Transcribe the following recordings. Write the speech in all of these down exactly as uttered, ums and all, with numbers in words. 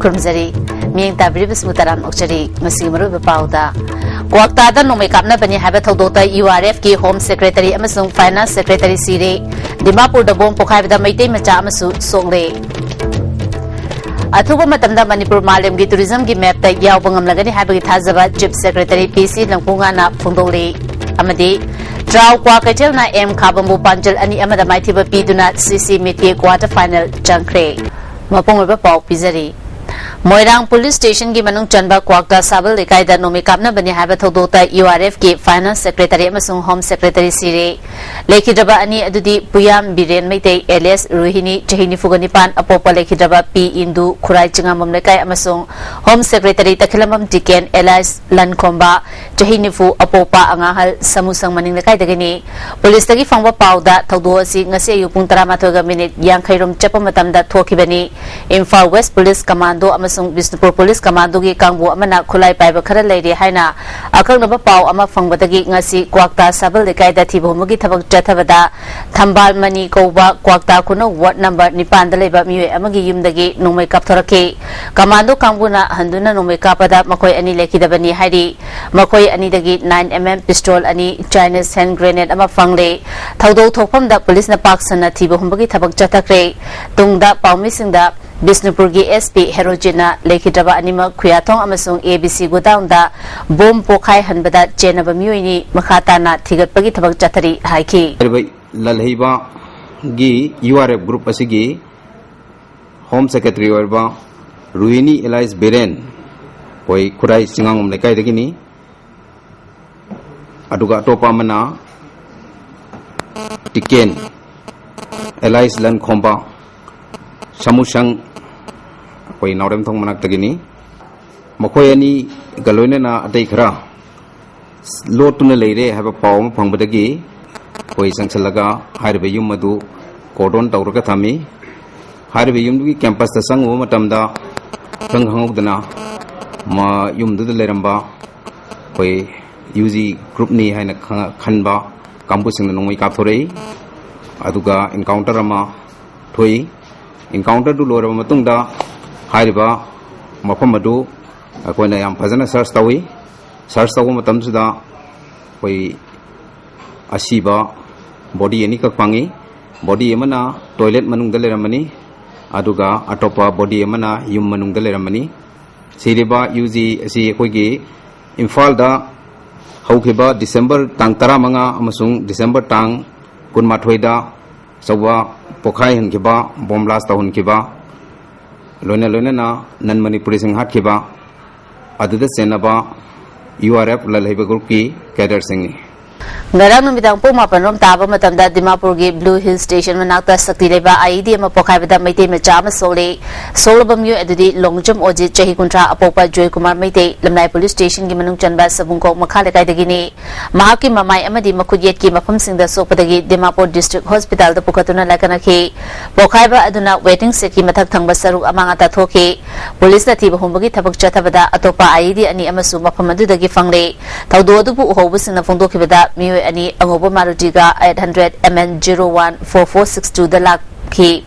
ꯈꯨꯔꯨꯝꯖꯔꯤ꯫ ꯃꯤꯠꯌꯦꯡ ꯇꯥꯕꯤꯔꯤꯕꯁꯤꯡꯕꯨ ꯇꯔꯥꯝꯅ ꯑꯣꯛꯆꯔꯤ꯫ ꯉꯁꯤꯒꯤ ꯃꯔꯨꯑꯣꯏꯕ ꯄꯥꯎꯗ, ꯀ꯭ꯋꯥꯛꯇꯥꯗ ꯅꯣꯡꯃꯩ ꯀꯥꯞꯅꯕꯅꯤ ꯍꯥꯏꯕ ꯊꯧꯗꯣꯛꯇ URF ꯀꯤ Home Secretary ꯑꯃꯁꯨꯡ Finance Secretary ꯁꯤꯔꯦ꯫ ꯗꯤꯃꯥꯄꯨꯔꯗ ꯕꯣꯝ ꯄꯣꯈꯥꯏꯕꯗ ꯃꯩꯇꯩ ꯃꯆꯥ ꯑꯃꯁꯨ ꯁꯣꯛꯂꯦ꯫ ꯑꯊꯨꯕ ꯃꯇꯝꯗ ꯃꯅꯤꯄꯨꯔ ꯃꯥꯂꯦꯝꯒꯤ tourism ꯒꯤ map ꯇ ꯌꯥꯎꯕ ꯉꯝꯂꯒꯅꯤ ꯍꯥꯏꯕꯒꯤ ꯊꯥꯖꯕ Chief Secretary ꯄꯤ ꯁꯤ ꯂꯪꯀꯨꯉꯥꯅ ꯐꯣꯡꯗꯣꯛꯂꯤ꯫ ꯑꯃꯗꯤ ꯇ꯭ꯔꯥꯎ ꯀ꯭ꯋꯥ ꯀꯩꯊꯦꯜꯅ ꯑꯦꯝ ꯈꯥꯕꯝꯕꯨ ꯄꯥꯟꯖꯜ ꯑꯅꯤ ꯑꯃꯗ ꯃꯥꯏꯊꯤꯕ ꯄꯤꯗꯨꯅ CC meet ꯀꯤ quarter final ꯆꯪꯈ꯭ꯔꯦ꯫ ꯃꯄꯨꯡ ꯑꯣꯏꯕ ꯄꯥꯎ ꯄꯤꯖꯔꯤ꯫ ꯃꯣꯏꯔꯥꯡ police station ꯒꯤ ꯃꯅꯨꯡ ꯆꯟꯕ ꯀ꯭ꯋꯥꯛꯇꯥ ꯁꯥꯕꯜ ꯂꯩꯀꯥꯏꯗ ꯅꯣꯡꯃꯩ ꯀꯥꯞꯅꯕꯅꯤ ꯍꯥꯏꯕ ꯊꯧꯗꯣꯛꯇ URF ꯀꯤ Finance Secretary ꯑꯃꯁꯨꯡ Home Secretary ꯁꯤꯔꯦ꯫ ꯂꯩꯈꯤꯗ꯭ꯔꯕ ꯑꯅꯤ ꯑꯗꯨꯗꯤ ꯄꯨꯌꯥꯝ ꯕꯤꯔꯦꯟ ꯃꯩꯇꯩ alias ꯔꯣꯍꯤꯅꯤ, ꯆꯍꯤ ꯅꯤꯐꯨꯒ ꯅꯤꯄꯥꯟ, ꯑꯄꯣꯛꯄ ꯂꯩꯈꯤꯗ꯭ꯔꯕ ꯄꯤ ꯏꯟꯗꯨ, ꯈꯨꯔꯥꯏ ꯆꯤꯉꯥꯝꯕꯝ ꯂꯩꯀꯥꯏ, ꯑꯃꯁꯨꯡ Home Secretary ꯇꯈꯦꯂꯝꯕꯝ ꯇꯤꯀꯦꯟ alias ꯂꯟꯈꯣꯝꯕ, ꯆꯍꯤ ꯅꯤꯐꯨ, ꯑꯄꯣꯛꯄ ꯑꯉꯥꯡꯍꯜ ꯁꯃꯨꯁꯪ ꯃꯅꯤꯡ ꯂꯩꯀꯥꯏꯗꯒꯤꯅꯤ꯫ Police ꯇꯒꯤ ꯐꯪꯕ ꯄꯥꯎꯗ ꯊꯧꯗꯣꯛ ꯑꯁꯤ ꯉꯁꯤ ꯑꯌꯨꯛ ꯄꯨꯡ ꯇꯔꯥꯃꯥꯊꯣꯏꯒ minute ꯌꯥꯡꯈꯩ ꯔꯣꯝ ꯆꯠꯄ ꯃꯇꯝꯗ ꯊꯣꯛꯈꯤꯕꯅꯤ꯫ ꯏꯝꯐꯥꯜ West Police Commando ꯑꯃꯁꯨꯡ ꯕꯤꯁꯅꯨꯄꯨꯔ Police Commando ꯒꯤ ꯀꯥꯡꯕꯨ ꯑꯃꯅ ꯈꯨꯠꯂꯥꯏ ꯄꯥꯏꯕ ꯈꯔ ꯂꯩꯔꯦ ꯍꯥꯏꯅ ꯑꯀꯛꯅꯕ ꯄꯥꯎ ꯑꯃ ꯐꯪꯕꯗꯒꯤ ꯉꯁꯤ ꯀ꯭ꯋꯥꯛꯇꯥ ꯁꯥꯕꯜ ꯂꯩꯀꯥꯏꯗ ꯊꯤꯕ ꯍꯨꯝꯕꯒꯤ ꯊꯕꯛ ꯆꯠꯊꯕꯗ ꯊꯝꯕꯥꯜ ꯃꯅꯤ ꯀꯧꯕ ꯀ꯭ꯋꯥꯛꯇꯥ ꯈꯨꯅꯧ ward number ꯅꯤꯄꯥꯟꯗ ꯂꯩꯕ ꯃꯤꯑꯣꯏ ꯑꯃꯒꯤ ꯌꯨꯝꯗꯒꯤ ꯅꯣꯡꯃꯩ ꯀꯥꯞꯊꯣꯔꯛꯈꯤ꯫ Commando ꯀꯥꯡꯕꯨꯅ ꯍꯟꯗꯨꯅ ꯅꯣꯡꯃꯩ ꯀꯥꯞꯄꯗ ꯃꯈꯣꯏ ꯑꯅꯤ ꯂꯩꯈꯤꯗꯕꯅꯤ ꯍꯥꯏꯔꯤ꯫ ꯃꯈꯣꯏ ꯑꯅꯤꯗꯒꯤ nine MM pistol ꯑꯅꯤ, Chinese hand grenade ꯑꯃ ꯐꯪꯂꯦ꯫ ꯊꯧꯗꯣꯛ ꯊꯣꯛꯐꯝꯗ police ꯅ ꯄꯥꯛ ꯁꯟꯅ ꯊꯤꯕ ꯍꯨꯝꯕꯒꯤ ꯊꯕꯛ ꯆꯠꯊꯈ꯭ꯔꯦ꯫ ꯇꯨꯡꯗ ꯄꯥꯎꯃꯤꯁꯤꯡꯗ ꯕꯤꯁꯅꯨꯄꯨꯔꯒꯤ SP ꯍꯦꯔꯣꯖꯤꯠꯅ ꯂꯩꯈꯤꯗ꯭ꯔꯕ ꯑꯅꯤꯃꯛ ꯈꯨꯌꯥꯊꯣꯡ ꯑꯃꯁꯨꯡ ABC godown ꯗ ꯕꯣꯝ ꯄꯣꯈꯥꯏꯍꯟꯕꯗ ꯆꯦꯟꯅꯕ ꯃꯤꯑꯣꯏꯅꯤ ꯃꯈꯥ ꯇꯥꯅ ꯊꯤꯒꯠꯄꯒꯤ ꯊꯕꯛ ꯆꯠꯊꯔꯤ ꯍꯥꯏꯈꯤ꯫ ꯍꯥꯏꯔꯤꯕ ꯂꯜꯍꯩꯕꯒꯤ URF group ꯑꯁꯤꯒꯤ Home Secretary ꯑꯣꯏꯔꯤꯕ ꯔꯨꯍꯤꯅꯤ alias ꯕꯤꯔꯦꯟ, ꯑꯩꯈꯣꯏ ꯈꯨꯔꯥꯏ ꯆꯤꯉꯥꯡꯕꯝ ꯂꯩꯀꯥꯏꯗꯒꯤꯅꯤ꯫ ꯑꯗꯨꯒ ꯑꯇꯣꯞꯄ ꯑꯃꯅ ꯇꯤꯀꯦꯟ alias ꯂꯟꯈꯣꯝꯕ, ꯁꯃꯨꯁꯪ, ꯑꯩꯈꯣꯏ ꯅꯥꯎꯔꯦꯝꯊꯣꯡ ꯃꯅꯥꯛꯇꯒꯤꯅꯤ꯫ ꯃꯈꯣꯏ ꯑꯅꯤꯒ ꯂꯣꯏꯅꯅ ꯑꯇꯩ ꯈꯔ ꯂꯣꯠꯇꯨꯅ ꯂꯩꯔꯦ ꯍꯥꯏꯕ ꯄꯥꯎ ꯑꯃ ꯐꯪꯕꯗꯒꯤ ꯑꯩꯈꯣꯏ ꯆꯪꯁꯤꯜꯂꯒ ꯍꯥꯏꯔꯤꯕ ꯌꯨꯝ ꯑꯗꯨ cordon ꯇꯧꯔꯒ ꯊꯝꯃꯤ꯫ ꯍꯥꯏꯔꯤꯕ ꯌꯨꯝꯗꯨꯒꯤ campus ꯇ ꯆꯪꯉꯨꯕ ꯃꯇꯝꯗ ꯏꯈꯪ ꯈꯪꯍꯧꯗꯅ ꯃ-, ꯌꯨꯝꯗꯨꯗ ꯂꯩꯔꯝꯕ ꯑꯩꯈꯣꯏ UG group ꯅꯤ ꯍꯥꯏꯅ ꯈꯪ-, ꯈꯟꯕ ꯀꯥꯡꯕꯨꯁꯤꯡꯅ ꯅꯣꯡꯃꯩ ꯀꯥꯞꯊꯣꯔꯛꯏ꯫ ꯑꯗꯨꯒ encounter ꯑꯃ ꯊꯣꯛꯏ꯫ Encounter ꯗꯨ ꯂꯣꯏꯔꯕ ꯃꯇꯨꯡꯗ ꯍꯥꯏꯔꯤꯕ ꯃꯐꯝ ꯑꯗꯨ ꯑꯩꯈꯣꯏꯅ ꯌꯥꯝ ꯐꯖꯅ ꯁꯔꯆ ꯇꯧꯏ꯫ ꯁꯔꯆ ꯇꯧꯕ ꯃꯇꯝꯁꯤꯗ ꯑꯩꯈꯣꯏ ꯑꯁꯤꯕ ꯕꯣꯗꯤ ꯑꯅꯤꯈꯛ ꯐꯪꯉꯤ꯫ ꯕꯣꯗꯤ ꯑꯃꯅ ꯇꯣꯏꯂꯦꯠ ꯃꯅꯨꯡꯗ ꯂꯩꯔꯝꯃꯅꯤ, ꯑꯗꯨꯒ ꯑꯇꯣꯞꯄ ꯕꯣꯗꯤ ꯑꯃꯅ ꯌꯨꯝ ꯃꯅꯨꯡꯗ ꯂꯩꯔꯝꯃꯅꯤ꯫ ꯁꯤꯔꯤꯕ ꯌꯨ ꯖꯤ ꯑꯁꯤ ꯑꯩꯈꯣꯏꯒꯤ ꯏꯝꯐꯥꯜꯗ ꯍꯧꯈꯤꯕ ꯗꯤꯁꯦꯝꯕꯔ ꯇꯥꯡ ꯇꯔꯥꯃꯉꯥ ꯑꯃꯁꯨꯡ ꯗꯤꯁꯦꯝꯕꯔ ꯇꯥꯡ ꯀꯨꯟꯃꯥꯊꯣꯏꯗ ꯑꯆꯧꯕ ꯄꯣꯈꯥꯏꯍꯟꯈꯤꯕ, ꯕꯣꯝ ꯕ꯭ꯂꯥꯁ ꯇꯧꯍꯟꯈꯤꯕ, ꯂꯣꯏꯅ ꯂꯣꯏꯅꯅ ꯅꯟ ꯃꯅꯤꯄꯨꯔꯤꯁꯤꯡ ꯍꯥꯠꯈꯤꯕ, ꯑꯗꯨꯗ ꯆꯦꯟꯅꯕ ꯌꯨ ꯑꯥꯔ ꯑꯦꯐ ꯂꯜꯍꯩꯕ ꯒ꯭ꯔꯨꯞꯀꯤ ꯀꯦꯗꯔꯁꯤꯡꯅꯤ꯫ ꯉꯔꯥꯡ ꯅꯨꯃꯤꯗꯥꯡ ꯄꯨꯡ ꯃꯥꯄꯟ ꯔꯣꯝ ꯇꯥꯕ ꯃꯇꯝꯗ ꯗꯤꯃꯥꯄꯨꯔꯒꯤ ꯕ꯭ꯂꯨ ꯍꯤꯜ ꯁ꯭ꯇꯦꯁꯟ ꯃꯅꯥꯛꯇ ꯁꯛꯇꯤ ꯂꯩꯕ ꯑꯥꯏ ꯏ ꯗꯤ ꯑꯃ ꯄꯣꯈꯥꯏꯕꯗ ꯃꯩꯇꯩ ꯃꯆꯥ ꯑꯃ ꯁꯣꯛꯂꯦ꯫ ꯁꯣꯛꯂꯕ ꯃꯤꯑꯣꯏ ꯑꯗꯨꯗꯤ ꯂꯣꯡꯖꯝ ꯑꯣꯖꯤꯠ, ꯆꯍꯤ ꯀꯨꯟꯊ꯭ꯔꯥ, ꯑꯄꯣꯛꯄ ꯖꯣꯏꯀꯨꯃꯥꯔ ꯃꯩꯇꯩ, ꯂꯝꯂꯥꯏ ꯄꯨꯂꯤꯁ ꯁ꯭ꯇꯦꯁꯟꯒꯤ ꯃꯅꯨꯡ ꯆꯟꯕ ꯁꯕꯨꯡꯈꯣꯛ ꯃꯈꯥ ꯂꯩꯀꯥꯏꯗꯒꯤꯅꯤ꯫ ꯃꯍꯥꯛꯀꯤ ꯃꯃꯥꯏ ꯑꯃꯗꯤ ꯃꯈꯨꯠ ꯌꯦꯠꯀꯤ ꯃꯐꯝꯁꯤꯡꯗ ꯁꯣꯛꯄꯗꯒꯤ ꯗꯤꯃꯥꯄꯨꯔ ꯗꯤꯁꯇ꯭ꯔꯤꯛ ꯍꯣꯁꯄꯤꯇꯥꯜꯗ ꯄꯨꯈꯠꯇꯨꯅ ꯂꯥꯏꯀꯠꯅꯈꯤ꯫ ꯄꯣꯈꯥꯏꯕ ꯑꯗꯨꯅ ꯋꯦꯇꯤꯡ ꯁꯦꯗꯀꯤ ꯃꯊꯛ ꯊꯪꯕ ꯁꯔꯨꯛ ꯑꯃꯥꯡ ꯑꯇꯥ ꯊꯣꯛꯈꯤ꯫ ꯄꯨꯂꯤꯁꯅ ꯊꯤꯕ ꯍꯨꯝꯕꯒꯤ ꯊꯕꯛ ꯆꯠꯊꯕꯗ ꯑꯇꯣꯞꯄ ꯑꯥꯏ ꯏ ꯗꯤ ꯑꯅꯤ ꯑꯃꯁꯨ ꯃꯐꯝ ꯑꯗꯨꯗꯒꯤ ꯐꯪꯂꯦ꯫ ꯊꯧꯗꯣꯛ ꯑꯗꯨꯕꯨ ꯎꯍꯧꯕꯁꯤꯡꯅ ꯐꯣꯡꯗꯣꯛꯈꯤꯕꯗ ꯃꯤꯑꯣꯏ ꯑꯅꯤ ꯑꯉꯧꯕ ꯃꯥꯔꯨꯇꯤꯒ eight hundred M N zero one four four six two ꯗ ꯂꯥꯛꯈꯤ꯫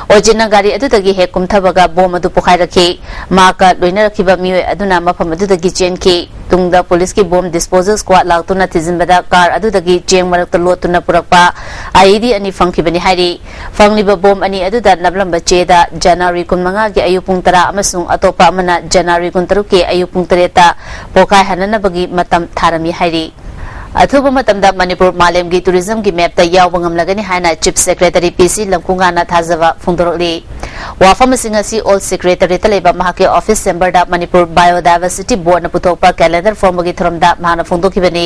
ꯑꯣꯖꯤꯠꯅ ꯒꯥꯔꯤ ꯑꯗꯨꯗꯒꯤ ꯍꯦꯛ ꯀꯨꯝꯊꯕꯒ ꯕꯣꯝ ꯑꯗꯨ ꯄꯣꯈꯥꯏꯔꯛꯈꯤ꯫ ꯃꯍꯥꯛꯀ ꯂꯣꯏꯅꯔꯛꯈꯤꯕ ꯃꯤꯑꯣꯏ ꯑꯗꯨꯅ ꯃꯐꯝ ꯑꯗꯨꯗꯒꯤ ꯆꯦꯟꯈꯤ꯫ ꯇꯨꯡꯗ ꯄꯨꯂꯤꯁꯀꯤ ꯕꯣꯝ ꯗꯤꯁꯄꯣꯖꯦꯜ ꯁ꯭ꯀ꯭ꯋꯥꯗ ꯂꯥꯛꯇꯨꯅ ꯊꯤꯖꯤꯟꯕꯗ ꯀꯥꯔ ꯑꯗꯨꯗꯒꯤ ꯆꯦꯡ ꯃꯔꯛꯇ ꯂꯣꯠꯇꯨꯅ ꯄꯨꯔꯛꯄ ꯑꯥꯏ ꯏ ꯗꯤ ꯑꯅꯤ ꯐꯪꯈꯤꯕꯅꯤ ꯍꯥꯏꯔꯤ꯫ ꯐꯪꯂꯤꯕ ꯕꯣꯝ ꯑꯅꯤ ꯑꯗꯨꯗ ꯅꯞꯂꯝꯕ ꯆꯦꯗ ꯖꯅꯋꯥꯔꯤ ꯀꯨꯟꯃꯉꯥꯒꯤ ꯑꯌꯨꯛ ꯄꯨꯡ ꯇꯔꯥ ꯑꯃꯁꯨꯡ ꯑꯇꯣꯞꯄ ꯑꯃꯅ ꯖꯅꯋꯥꯔꯤ ꯀꯨꯟꯇꯔꯨꯛꯀꯤ ꯑꯌꯨꯛ ꯄꯨꯡ ꯇꯔꯦꯠꯇ ꯄꯣꯈꯥꯏꯍꯟꯅꯅꯕꯒꯤ ꯃꯇꯝ ꯊꯥꯔꯝꯃꯤ ꯍꯥꯏꯔꯤ꯫ ꯑꯊꯨꯕ ꯃꯇꯝꯗ ꯃꯅꯤꯄꯨꯔ ꯃꯥꯂꯦꯝꯒꯤ ꯇꯨꯔꯤꯖꯝꯒꯤ ꯃꯦꯞꯇ ꯌꯥꯎꯕ ꯉꯝꯂꯒꯅꯤ ꯍꯥꯏꯅ ꯆꯤꯐ ꯁꯦꯀ꯭ꯔꯦꯇꯔꯤ ꯄꯤ ꯁꯤ ꯂꯝꯀꯨꯉꯥꯅ ꯊꯥꯖꯕ ꯐꯣꯡꯗꯣꯔꯛꯂꯤ꯫ ꯋꯥꯐꯝꯁꯤꯡ ꯑꯁꯤ ꯑꯣꯜ ꯁꯦꯀ꯭ꯔꯦꯇꯔꯤꯌꯦꯠꯇ ꯂꯩꯕ ꯃꯍꯥꯛꯀꯤ ꯑꯣꯐꯤꯁ ꯆꯦꯝꯕꯔꯗ ꯃꯅꯤꯄꯨꯔ ꯕꯥꯏꯑꯣꯗꯥꯏꯚꯔꯁꯤꯇꯤ ꯕꯣꯔꯗꯅ ꯄꯨꯊꯣꯛꯄ ꯀꯦꯂꯦꯟꯗꯔ ꯐꯣꯡꯕꯒꯤ ꯊꯧꯔꯝꯗ ꯃꯍꯥꯛꯅ ꯐꯣꯡꯗꯣꯛꯈꯤꯕꯅꯤ꯫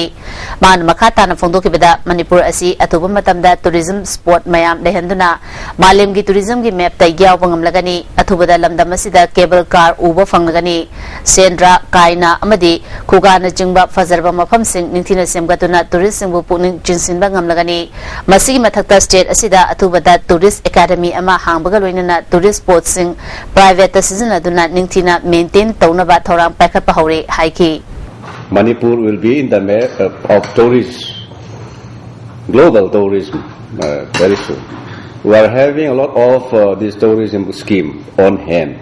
ꯃꯍꯥꯛꯅ ꯃꯈꯥ ꯇꯥꯅ ꯐꯣꯡꯗꯣꯛꯈꯤꯕꯗ, ꯃꯅꯤꯄꯨꯔ ꯑꯁꯤ ꯑꯊꯨꯕ ꯃꯇꯝꯗ ꯇꯨꯔꯤꯖꯝ ꯁ꯭ꯄꯣꯠ ꯃꯌꯥꯝ ꯂꯩꯍꯟꯗꯨꯅ ꯃꯥꯂꯦꯝꯒꯤ ꯇꯨꯔꯤꯖꯝꯒꯤ ꯃꯦꯞꯇ ꯌꯥꯎꯕ ꯉꯝꯂꯒꯅꯤ꯫ ꯑꯊꯨꯕꯗ ꯂꯝꯗꯝ ꯑꯁꯤꯗ ꯀꯦꯕꯜ ꯀꯥꯔ ꯎꯕ ꯐꯪꯂꯒꯅꯤ꯫ ꯁꯦꯟꯗ꯭ꯔꯥ, ꯀꯥꯏꯅ ꯑꯃꯗꯤ ꯈꯨꯒꯥꯅꯆꯤꯡꯕ ꯐꯖꯔꯕ ꯃꯐꯝꯁꯤꯡ ꯅꯤꯡꯊꯤꯅ ꯁꯦꯝꯒꯠꯇꯨꯅ ꯇꯨꯔꯤꯁꯁꯤꯡꯕꯨ ꯄꯨꯛꯅꯤꯡ ꯆꯤꯡꯁꯤꯟꯕ ꯉꯝꯂꯒꯅꯤ꯫ ꯃꯁꯤꯒꯤ ꯃꯊꯛꯇ ꯁ꯭ꯇꯦꯠ ꯑꯁꯤꯗ ꯑꯊꯨꯕꯗ ꯇꯨꯔꯤꯁ ꯑꯦꯀꯥꯗꯃꯤ ꯑꯃ ꯍꯥꯡꯕꯒ ꯂꯣꯏꯅꯅ ꯇꯨꯔꯤꯁ ꯁ꯭ꯄꯣꯠꯁꯤꯡ ꯄ꯭ꯔꯥꯏꯚꯦꯠꯇ ꯁꯤꯖꯤꯟꯅꯗꯨꯅ ꯅꯤꯡꯊꯤꯅ ꯃꯦꯟꯇꯦꯟ ꯇꯧꯅꯕ ꯊꯧꯔꯥꯡ ꯄꯥꯏꯈꯠꯄ ꯍꯧꯔꯦ ꯍꯥꯏꯈꯤ꯫ Manipur will be in the map of tourism, global tourism, uh, very soon. We are having a lot of uh, this tourism scheme on hand.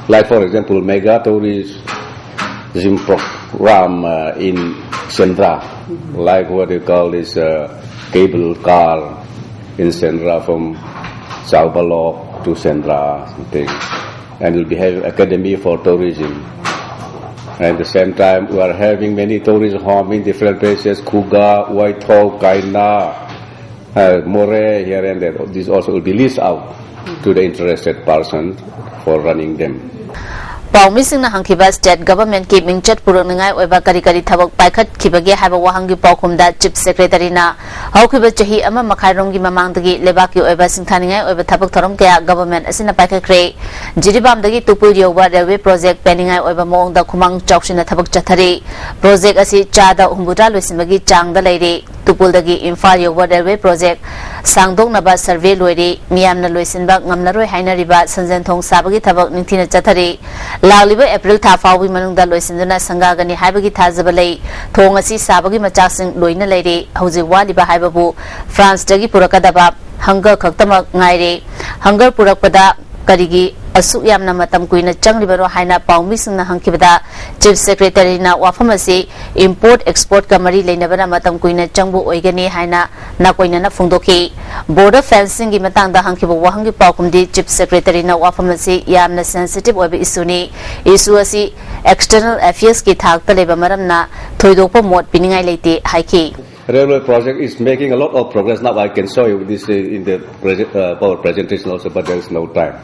Like, for example, mega tourism program uh, in Sendra, like what you call this uh, cable car in Sendra from Chaubalok to Sendra, something. And we'll be having academy for tourism. And at the same time, we are having many tourist home in different places, Khuga, Waithok, Kaina, uh, Moreh, here and there. This also will be leased out to the interested person for running them. ꯄꯥꯎꯃꯤꯁꯤꯡꯅ ꯍꯪꯈꯤꯕ state ꯒꯚꯔꯟꯃꯦꯟꯠꯀꯤ ꯃꯤꯡꯆꯠ ꯄꯨꯔꯛꯅꯤꯡꯉꯥꯏ ꯑꯣꯏꯕ ꯀꯔꯤ ꯀꯔꯤ ꯊꯕꯛ ꯄꯥꯏꯈꯠꯈꯤꯕꯒꯦ ꯍꯥꯏꯕ ꯋꯥꯍꯪꯒꯤ ꯄꯥꯎꯈꯨꯝꯗ ꯆꯤꯐ ꯁꯦꯀ꯭ꯔꯦꯇꯔꯤꯅ ꯍꯧꯈꯤꯕ ꯆꯍꯤ ꯑꯃ ꯃꯈꯥꯏꯔꯣꯝꯒꯤ ꯃꯃꯥꯡꯗꯒꯤ ꯂꯩꯕꯥꯛꯀꯤ ꯑꯣꯏꯕ ꯁꯤꯡꯊꯥꯅꯤꯡꯉꯥꯏ ꯑꯣꯏꯕ ꯊꯕꯛ ꯊꯧꯔꯝ ꯀꯌꯥ ꯒꯚꯔꯟꯃꯦꯟꯠ ꯑꯁꯤꯅ ꯄꯥꯏꯈꯠꯈ꯭ꯔꯦ꯫ ꯖꯤꯔꯤꯕꯥꯝꯗꯒꯤ ꯇꯨꯄꯨꯜ ꯌꯧꯕ ꯔꯦꯜꯋꯦ ꯄ꯭ꯔꯣꯖꯦꯛ ꯄꯦꯟꯅꯤꯡꯉꯥꯏ ꯑꯣꯏꯕ ꯃꯑꯣꯡꯗ ꯈꯨꯃꯥꯡ ꯆꯥꯎꯁꯤꯟꯅ ꯊꯕꯛ ꯆꯠꯊꯔꯤ꯫ ꯄ꯭ꯔꯣꯖꯦꯛ ꯑꯁꯤ ꯆꯥꯗ ꯍꯨꯝꯐꯨꯇꯔꯥ ꯂꯣꯏꯁꯤꯟꯕꯒꯤ ꯆꯥꯡꯗ ꯂꯩꯔꯦ꯫ ꯇꯨꯄꯨꯜꯗꯒꯤ ꯏꯝꯐꯥꯜ ꯌꯧꯕ ꯔꯦꯜꯋꯦ ꯄ꯭ꯔꯣꯖꯦꯛ ꯁꯥꯡꯗꯣꯛꯅꯕ ꯁꯔꯚꯦ ꯂꯣꯏꯔꯦ꯫ ꯃꯤꯌꯥꯝꯅ ꯂꯣꯏꯁꯤꯟꯕ ꯉꯝꯂꯔꯣꯏ ꯍꯥꯏꯅꯔꯤꯕ ꯁꯟꯖꯦꯟꯊꯣꯡ ꯁꯥꯕꯒꯤ ꯊꯕꯛ ꯅꯤꯡꯊꯤꯅ ꯆꯠꯊꯔꯤ꯫ ꯂꯥꯛꯂꯤꯕ ꯑꯦꯄ꯭ꯔꯤꯜ ꯊꯥ ꯐꯥꯎꯕꯒꯤ ꯃꯅꯨꯡꯗ ꯂꯣꯏꯁꯤꯟꯗꯨꯅ ꯁꯪꯒꯥꯒꯅꯤ ꯍꯥꯏꯕꯒꯤ ꯊꯥꯖꯕ ꯂꯩ꯫ ꯊꯣꯡ ꯑꯁꯤ ꯁꯥꯕꯒꯤ ꯃꯆꯥꯛꯁꯤꯡ ꯂꯣꯏꯅ ꯂꯩꯔꯦ꯫ ꯍꯧꯖꯤꯛ ꯋꯥꯠꯂꯤꯕ ꯍꯥꯏꯕꯕꯨ ꯐ꯭ꯔꯥꯟꯁꯇꯒꯤ ꯄꯨꯔꯛꯀꯗꯕ ꯍꯪꯒꯔ ꯈꯛꯇꯃꯛ ꯉꯥꯏꯔꯦ꯫ ꯍꯪꯒꯔ ꯄꯨꯔꯛꯄꯗ ꯀꯔꯤꯒꯤ ꯑꯁꯨꯛ ꯌꯥꯝꯅ ꯃꯇꯝ ꯀꯨꯏꯅ ꯆꯪꯂꯤꯕꯅꯣ ꯍꯥꯏꯅ ꯄꯥꯎꯃꯤꯁꯤꯡꯅ ꯍꯪꯈꯤꯕꯗ ꯆꯤꯐ ꯁꯦꯀ꯭ꯔꯦꯇꯔꯤꯅ ꯋꯥꯐꯝ ꯑꯁꯤ ꯏꯝꯄꯣꯔꯠ ꯑꯦꯛꯁꯄꯣꯔꯠꯀ ꯃꯔꯤ ꯂꯩꯅꯕꯅ ꯃꯇꯝ ꯀꯨꯏꯅ ꯆꯪꯕ ꯑꯣꯏꯒꯅꯤ ꯍꯥꯏꯅ ꯅꯥꯀꯣꯏꯅꯅ ꯐꯣꯡꯗꯣꯛꯈꯤ꯫ ꯕꯣꯔꯗꯔ ꯐꯦꯟꯁꯤꯡꯒꯤ ꯃꯇꯥꯡꯗ ꯍꯪꯈꯤꯕ ꯋꯥꯍꯪꯒꯤ ꯄꯥꯎꯈꯨꯝꯗꯤ ꯆꯤꯐ ꯁꯦꯀ꯭ꯔꯦꯇꯔꯤꯅ ꯋꯥꯐꯝ ꯑꯁꯤ ꯌꯥꯝꯅ ꯁꯦꯟꯁꯤꯇꯤꯚ ꯑꯣꯏꯕ ꯏꯁꯨꯅꯤ꯫ ꯏꯁꯨ ꯑꯁꯤ ꯑꯦꯛꯁꯇꯔꯅꯦꯜ ꯑꯦꯐꯤꯌꯔꯁꯀꯤ ꯊꯥꯛꯇ ꯂꯩꯕ ꯃꯔꯝꯅ ꯊꯣꯏꯗꯣꯛꯄ ꯃꯣꯠ ꯄꯤꯅꯤꯡꯉꯥꯏ ꯂꯩꯇꯦ ꯍꯥꯏꯈꯤ꯫ Railway project is making a lot of progress now. I can show you this uh, in the prese- uh, our presentation also, but there is no time.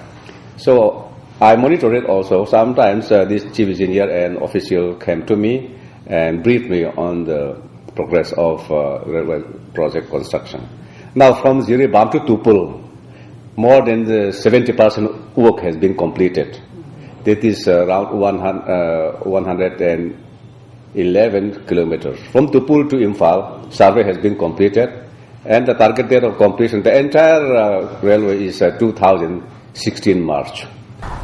So I monitor it also. Sometimes uh, this chief engineer and official came to me and briefed me on the progress of uh, railway project construction. Now from Jiribam to Tupul, more than the seventy percent work has been completed. That is around one hundred, uh, one hundred and eleven kilometers. From Tupul to Imphal, survey has been completed, and the target date of completion, the entire uh, railway is uh, two thousand sixteen March.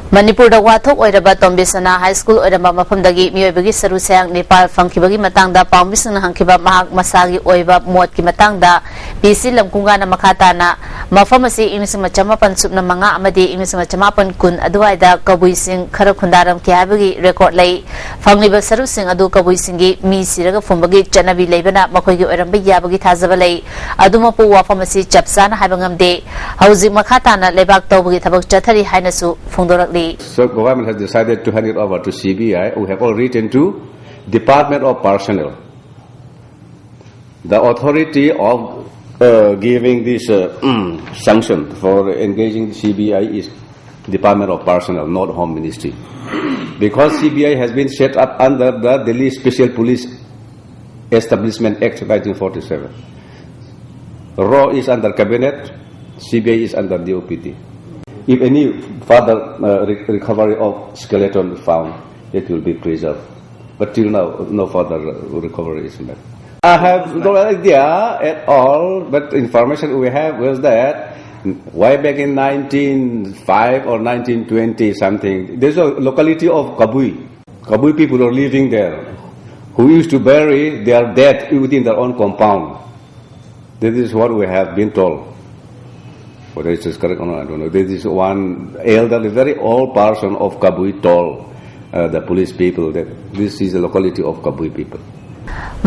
ꯃꯅꯤꯄꯨꯔꯗ ꯋꯥꯊꯣꯛ ꯑꯣꯏꯔꯕ ꯇꯣꯝꯕꯤꯁꯅꯥ high school ꯑꯣꯏꯔꯝꯕ ꯃꯐꯝꯗꯒꯤ ꯃꯤꯑꯣꯏꯕꯒꯤ ꯁꯔꯨ ꯁꯌꯥꯡ ꯅꯤꯄꯥꯜ ꯐꯪꯈꯤꯕꯒꯤ ꯃꯇꯥꯡꯗ ꯄꯥꯎꯃꯤꯁꯤꯡꯅ ꯍꯪꯈꯤꯕ ꯃꯍꯥꯛ ꯃꯁꯥꯒꯤ ꯑꯣꯏꯕ ꯃꯣꯠꯀꯤ ꯃꯇꯥꯡꯗ ꯄꯤ ꯁꯤ ꯂꯝꯀꯨꯡꯒꯥꯅ ꯃꯈꯥ ꯇꯥꯅ ꯃꯐꯝ ꯑꯁꯤ ꯏꯪ ꯂꯤꯁꯤꯡ ꯑꯃ ꯆꯃꯥꯄꯟ ꯁꯨꯞꯅ ꯃꯉꯥ ꯑꯃꯗꯤ ꯏꯪ ꯂꯤꯁꯤꯡ ꯑꯃ ꯆꯃꯥꯄꯟ ꯀꯨꯟ ꯑꯗꯨꯋꯥꯏꯗ ꯀꯕꯨꯏꯁꯤꯡ ꯈꯔ ꯈꯨꯟꯗꯥꯔꯝꯈꯤ ꯍꯥꯏꯕꯒꯤ ꯔꯦꯀꯣꯔꯗ ꯂꯩ꯫ ꯐꯪꯂꯤꯕ ꯁꯔꯨꯁꯤꯡ ꯑꯗꯨ ꯀꯕꯨꯏꯁꯤꯡꯒꯤ ꯃꯤ ꯁꯤꯔꯒ ꯐꯨꯝꯕꯒꯤ ꯆꯠꯅꯕꯤ ꯂꯩꯕꯅ ꯃꯈꯣꯏꯒꯤ ꯑꯣꯏꯔꯝꯕ ꯌꯥꯕꯒꯤ ꯊꯥꯖꯕ ꯂꯩ꯫ ꯑꯗꯨꯃꯛꯄꯨ ꯋꯥꯐꯝ ꯑꯁꯤ ꯆꯞ ꯆꯥꯅ ꯍꯥꯏꯕ ꯉꯝꯗꯦ꯫ ꯍꯧꯖꯤꯛ ꯃꯈꯥ ꯇꯥꯅ ꯂꯩꯕꯥꯛ ꯇꯧꯕꯒꯤ ꯊꯕꯛ ꯆꯠꯊꯔꯤ ꯍꯥꯏꯅꯁꯨ ꯐꯣꯡꯗꯣꯔꯛꯂꯤ꯫ So government has decided to hand it over to C B I. We have all written to Department of Personnel. The authority of uh, giving this uh, sanction for engaging C B I is Department of Personnel, not Home Ministry. Because C B I has been set up under the Delhi Special Police Establishment Act nineteen forty-seven. RAW is under cabinet, C B I is under D O P T. If any further uh, re- recovery of skeleton is found, it will be preserved. But till now, no further recovery is made. I have no idea at all, but information we have was that way back in nineteen five or nineteen twenty something, there's a locality of Kabui. Kabui people are living there, who used to bury their dead within their own compound. This is what we have been told. Whether it is correct or not, I don't know. This is one elderly, very old person of Kabui told uh, the police people that this is the locality of Kabui people.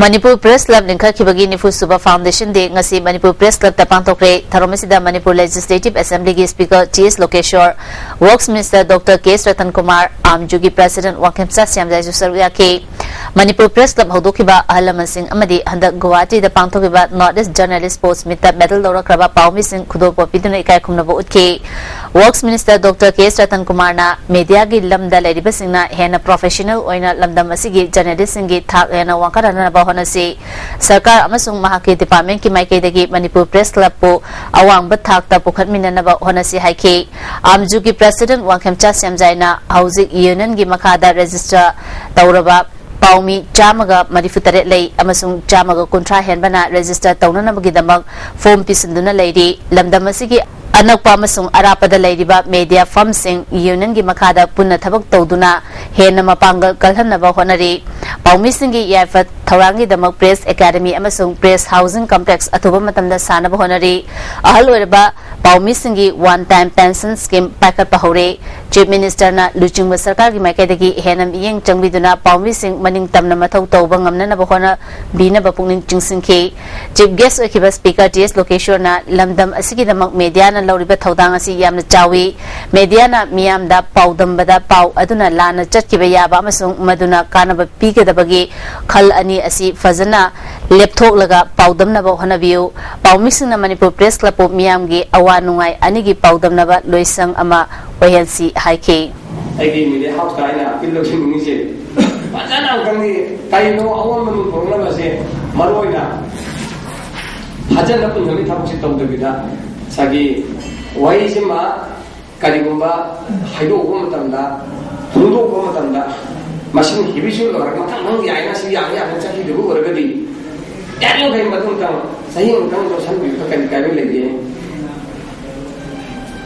Manipur press club ꯂꯤꯡꯈꯠꯈꯤꯕꯒꯤ ꯅꯤꯐꯨ ꯁꯨꯕ foundation ꯗꯦ ꯉꯁꯤ Manipur press ꯀ꯭ꯂꯕꯇ ꯄꯥꯡꯊꯣꯛꯈ꯭ꯔꯦ꯫ ꯊꯧꯔꯝ ꯑꯁꯤꯗ Manipur legislative ꯑꯦꯁꯦꯝꯕ꯭ꯂꯤꯒꯤ speaker T ꯑꯦꯁ ꯂꯣꯀꯦꯁꯣꯔ, works minister doctor ꯀꯦ ꯑꯦꯁ Ratan Kumar, ꯑꯥꯝꯖꯨꯒꯤ president Wangkhemcha ꯁ꯭ꯌꯥꯝꯖꯥꯏꯁꯨ ꯁꯔꯨꯛ ꯌꯥꯈꯤ꯫ Manipur press club ꯍꯧꯗꯣꯛꯈꯤꯕ ꯑꯍꯜ ꯂꯃꯟꯁꯤꯡ ꯑꯃꯗꯤ ꯍꯟꯗꯛ ꯒꯨꯋꯥꯍꯥꯇꯤꯗ ꯄꯥꯡꯊꯣꯛꯈꯤꯕ ꯅꯣꯔꯠ ꯏꯁ ꯖꯔꯅꯦꯂꯤꯁ ꯁ꯭ꯄꯣꯔꯠꯁ ꯃꯤꯠꯇ ꯃꯦꯗꯜ ꯂꯧꯔꯛꯈ꯭ꯔꯕ ꯄꯥꯎꯃꯤꯁꯤꯡ ꯈꯨꯗꯣꯜꯄꯣꯠ ꯄꯤꯗꯨꯅ ꯏꯀꯥꯏ ꯈꯨꯝꯅꯕ ꯎꯠꯈꯤ꯫ ꯋꯔꯛꯁ ꯃꯤꯅꯤꯁꯇꯔ ꯗꯣꯛꯇꯔ ꯀꯦ ꯑꯦꯁ ꯔꯇꯟ ꯀꯨꯃꯥꯔꯅ ꯃꯦꯗꯤꯌꯥꯒꯤ ꯂꯝꯗ ꯂꯩꯔꯤꯕꯁꯤꯡꯅ ꯍꯦꯟꯅ ꯄ꯭ꯔꯣꯐꯦꯁꯅꯦꯜ ꯑꯣꯏꯅ ꯂꯝꯗꯝ ꯑꯁꯤꯒꯤ ꯖꯔꯅꯦꯂꯤꯁꯁꯤꯡꯒꯤ ꯊꯥꯛ ꯍꯦꯟꯅ ꯋꯥꯡꯈꯠꯍꯟꯅꯕ ꯍꯣꯠꯅꯁꯤ꯫ ꯁꯔꯀꯥꯔ ꯑꯃꯁꯨꯡ ꯃꯍꯥꯛꯀꯤ ꯗꯤꯄꯥꯔꯠꯃꯦꯟꯠꯀꯤ ꯃꯥꯏꯀꯩꯗꯒꯤ ꯃꯅꯤꯄꯨꯔ ꯄ꯭ꯔꯦꯁ ꯀ꯭ꯂꯕꯄꯨ ꯑꯋꯥꯡꯕ ꯊꯥꯛꯇ ꯄꯨꯈꯠꯃꯤꯟꯅꯅꯕ ꯍꯣꯠꯅꯁꯤ ꯍꯥꯏꯈꯤ꯫ ꯑꯥꯝꯖꯨꯒꯤ ꯄ꯭ꯔꯦꯁꯤꯗꯦꯟꯠ ꯋꯥꯡꯈꯦꯝꯆꯥ ꯁꯦꯝꯖꯥꯏꯅ ꯍꯧꯖꯤꯛ ꯌꯨꯅꯤꯌꯟꯒꯤ ꯃꯈꯥꯗ ꯔꯦꯖꯤꯁꯇꯔ ꯇꯧꯔꯕ ꯄꯥꯎꯃꯤ ꯆꯥꯝꯃꯒ ꯃꯔꯤꯐꯨ ꯇꯔꯦꯠ ꯂꯩ ꯑꯃꯁꯨꯡ ꯆꯥꯝꯃꯒ ꯀꯨꯟꯊ꯭ꯔꯥ ꯍꯦꯟꯕꯅ ꯔꯦꯖꯤꯁꯇꯔ ꯇꯧꯅꯅꯕꯒꯤꯗꯃꯛ ꯐꯣꯔꯝ ꯄꯤꯁꯤꯟꯗꯨꯅ ꯂꯩꯔꯤ꯫ ꯂꯝꯗꯝ ꯑꯁꯤꯒꯤ ꯑꯅꯛꯄ ꯑꯃꯁꯨꯡ ꯑꯔꯥꯞꯄꯗ ꯂꯩꯔꯤꯕ media firmꯁꯤꯡ unionꯒꯤ ꯃꯈꯥꯗ ꯄꯨꯟꯅ ꯊꯕꯛ ꯇꯧꯗꯨꯅ ꯍꯦꯟꯅ ꯃꯄꯥꯡꯒꯜ ꯀꯜꯍꯟꯅꯕ ꯍꯣꯠꯅꯔꯤ꯫ ꯄꯥꯎꯃꯤꯁꯤꯡꯒꯤ ꯌꯥꯏꯐ ꯊꯧꯔꯥꯡꯒꯤꯗꯃꯛ press academy ꯑꯃꯁꯨꯡ press housing complex ꯑꯊꯨꯕ ꯃꯇꯝꯗ ꯁꯥꯅꯕ ꯍꯣꯠꯅꯔꯤ꯫ ꯑꯍꯜ ꯑꯣꯏꯔꯕ ꯄꯥꯎꯃꯤꯁꯤꯡꯒꯤ one time pension scheme ꯄꯥꯏꯈꯠꯄ ꯍꯧꯔꯦ꯫ Chief Ministerꯅ ꯂꯨꯆꯤꯡꯕ ꯁꯔꯀꯥꯔꯒꯤ ꯃꯥꯏꯀꯩꯗꯒꯤ ꯍꯦꯟꯅ ꯃꯤꯠꯌꯦꯡ ꯆꯪꯕꯤꯗꯨꯅ ꯄꯥꯎꯃꯤꯁꯤꯡ ꯃꯅꯤꯡ ꯇꯝꯅ ꯃꯊꯧ ꯇꯧꯕ ꯉꯝꯅꯅꯕ ꯍꯣꯠꯅꯕꯤꯅꯕ ꯄꯨꯛꯅꯤꯡ ꯆꯤꯡꯁꯤꯟꯈꯤ꯫ Chief Guest ꯑꯣꯏꯈꯤꯕ Speaker ꯇꯤ ꯑꯦꯁ ꯂꯣꯀꯦꯁ꯭ꯋꯔꯅ ꯂꯝꯗꯝ ꯑꯁꯤꯒꯤꯗꯃꯛ mediaꯅ ꯂꯧꯔꯤꯕ ꯊꯧꯗꯥꯡ ꯑꯁꯤ ꯌꯥꯝꯅ ꯆꯥꯎꯏ꯫ Mediaꯅ ꯃꯤꯌꯥꯝꯗ ꯄꯥꯎꯗꯝꯕꯗ ꯄꯥꯎ ꯑꯗꯨꯅ ꯂꯥꯟꯅ ꯆꯠꯈꯤꯕ ꯌꯥꯕ ꯑꯃꯁꯨꯡ ꯃꯗꯨꯅ ꯀꯥꯟꯅꯕ ꯄꯤꯒꯗꯕꯒꯤ ꯈꯜ ꯑꯅꯤ ꯑꯁꯤ ꯐꯖꯅ ꯂꯦꯞꯊꯣꯛꯂꯒ ꯄꯥꯎꯗꯝꯅꯕ ꯍꯣꯠꯅꯕꯤꯌꯨ꯫ ꯄꯥꯎꯃꯤꯁꯤꯡꯅ ꯃꯅꯤꯄꯨꯔ Press Clubꯄꯨ ꯃꯤꯌꯥꯝꯒꯤ ꯑꯋꯥ ꯅꯨꯡꯉꯥꯏ ꯑꯅꯤꯒꯤ ꯄꯥꯎꯗꯝꯅꯕ ꯂꯣꯏꯁꯪ ꯑꯃ ꯑꯣꯏꯍꯟꯁꯤ ꯍꯥꯏꯈꯤ꯫ ꯑꯩꯒꯤ media houseꯇ ꯑꯩꯅ appeal ꯇꯧꯖꯅꯤꯡꯉꯤꯁꯦ, ꯐꯖꯅ ꯑꯃꯨꯛꯇꯪꯗꯤ ꯀꯩꯅꯣ ꯑꯑꯣꯟꯕ ꯄꯨꯔꯛꯅꯕꯁꯦ, ꯃꯔꯨ ꯑꯣꯏꯅ ꯐꯖꯅ ꯄꯨꯟꯕꯒꯤ ꯊꯕꯛꯁꯦ ꯇꯧꯗꯕꯤꯗ, ꯉꯁꯥꯏꯒꯤ ꯋꯥꯍꯩꯁꯤꯃ ꯀꯔꯤꯒꯨꯝꯕ ꯍꯥꯏꯗꯣꯛꯄ ꯃꯇꯝꯗ, ꯐꯣꯡꯗꯣꯛꯄ ꯃꯇꯝꯗ, ꯃꯁꯤꯡ ꯍꯦꯕꯤꯁꯨ ꯂꯣꯏꯔꯒ ꯃꯊꯪ ꯃꯊꯪ ꯌꯥꯏꯅ ꯁꯤ ꯌꯥꯝ ꯌꯥꯝꯅ ꯆꯠꯈꯤꯗꯕ ꯑꯣꯏꯔꯒꯗꯤ, ꯌꯥꯔꯤꯃꯈꯩ ꯃꯇꯨꯡ ꯃꯇꯝ ꯆꯍꯤ ꯑꯃꯇꯪ ꯂꯧꯁꯤꯟꯕꯤꯕꯗ ꯀꯔꯤ ꯀꯥꯏꯕ ꯂꯩꯒꯦ?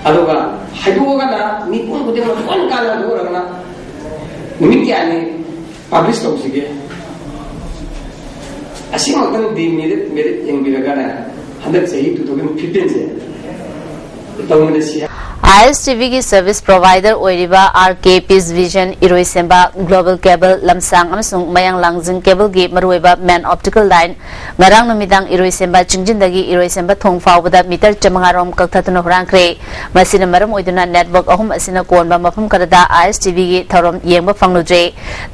ꯑꯗꯨꯒ ꯍꯥꯏꯗꯣꯛꯑꯒꯅ ꯃꯤꯄꯨꯝ ꯈꯨꯗꯤꯡꯃꯛ ꯂꯣꯏꯅ ꯀꯥꯟꯅꯕ ꯑꯣꯏꯔꯒꯅ ꯅꯨꯃꯤꯠ ꯀꯌꯥꯅꯤ publish ꯇꯧꯁꯤꯒꯦ? ꯑꯁꯤꯃꯛꯇꯪ demerit merit ꯌꯦꯡꯕꯤꯔꯒꯅꯦ, ꯍꯟꯗꯛ ꯆꯍꯤ two thousand fifteenꯁꯦ ꯇꯧꯃꯤꯟꯅꯁꯤ꯫ ꯑꯥꯏ ꯑꯦꯁ ꯇꯤ ꯚꯤꯒꯤ service provider ꯑꯣꯏꯔꯤꯕ ꯑꯥꯔ ꯀꯦ Peace Vision, ꯏꯔꯣꯏꯁꯦꯝꯕ, Global Cable, ꯂꯝꯁꯥꯡ ꯑꯃꯁꯨꯡ ꯃꯌꯥꯡ ꯂꯥꯡꯖꯤꯡ cableꯒꯤ ꯃꯔꯨꯑꯣꯏꯕ main optical line ꯉꯔꯥꯡ ꯅꯨꯃꯤꯗꯥꯡ ꯏꯔꯣꯏꯁꯦꯝꯕ ꯆꯤꯡꯖꯤꯟꯗꯒꯤ ꯏꯔꯣꯏꯁꯦꯝꯕ ꯊꯣꯡ ꯐꯥꯎꯕꯗ meter ꯆꯥꯃꯉꯥ ꯔꯣꯝ ꯀꯛꯊꯠꯇꯨꯅ ꯍꯨꯔꯥꯟꯈ꯭ꯔꯦ꯫ ꯃꯁꯤꯅ ꯃꯔꯝ ꯑꯣꯏꯗꯨꯅ network ꯑꯍꯨꯝ ꯑꯁꯤꯅ ꯀꯣꯟꯕ ꯃꯐꯝ ꯈꯔꯗ ꯑꯥꯏ ꯑꯦꯁ ꯇꯤ ꯚꯤꯒꯤ ꯊꯧꯔꯝ ꯌꯦꯡꯕ ꯐꯪꯂꯨꯗ꯭ꯔꯦ꯫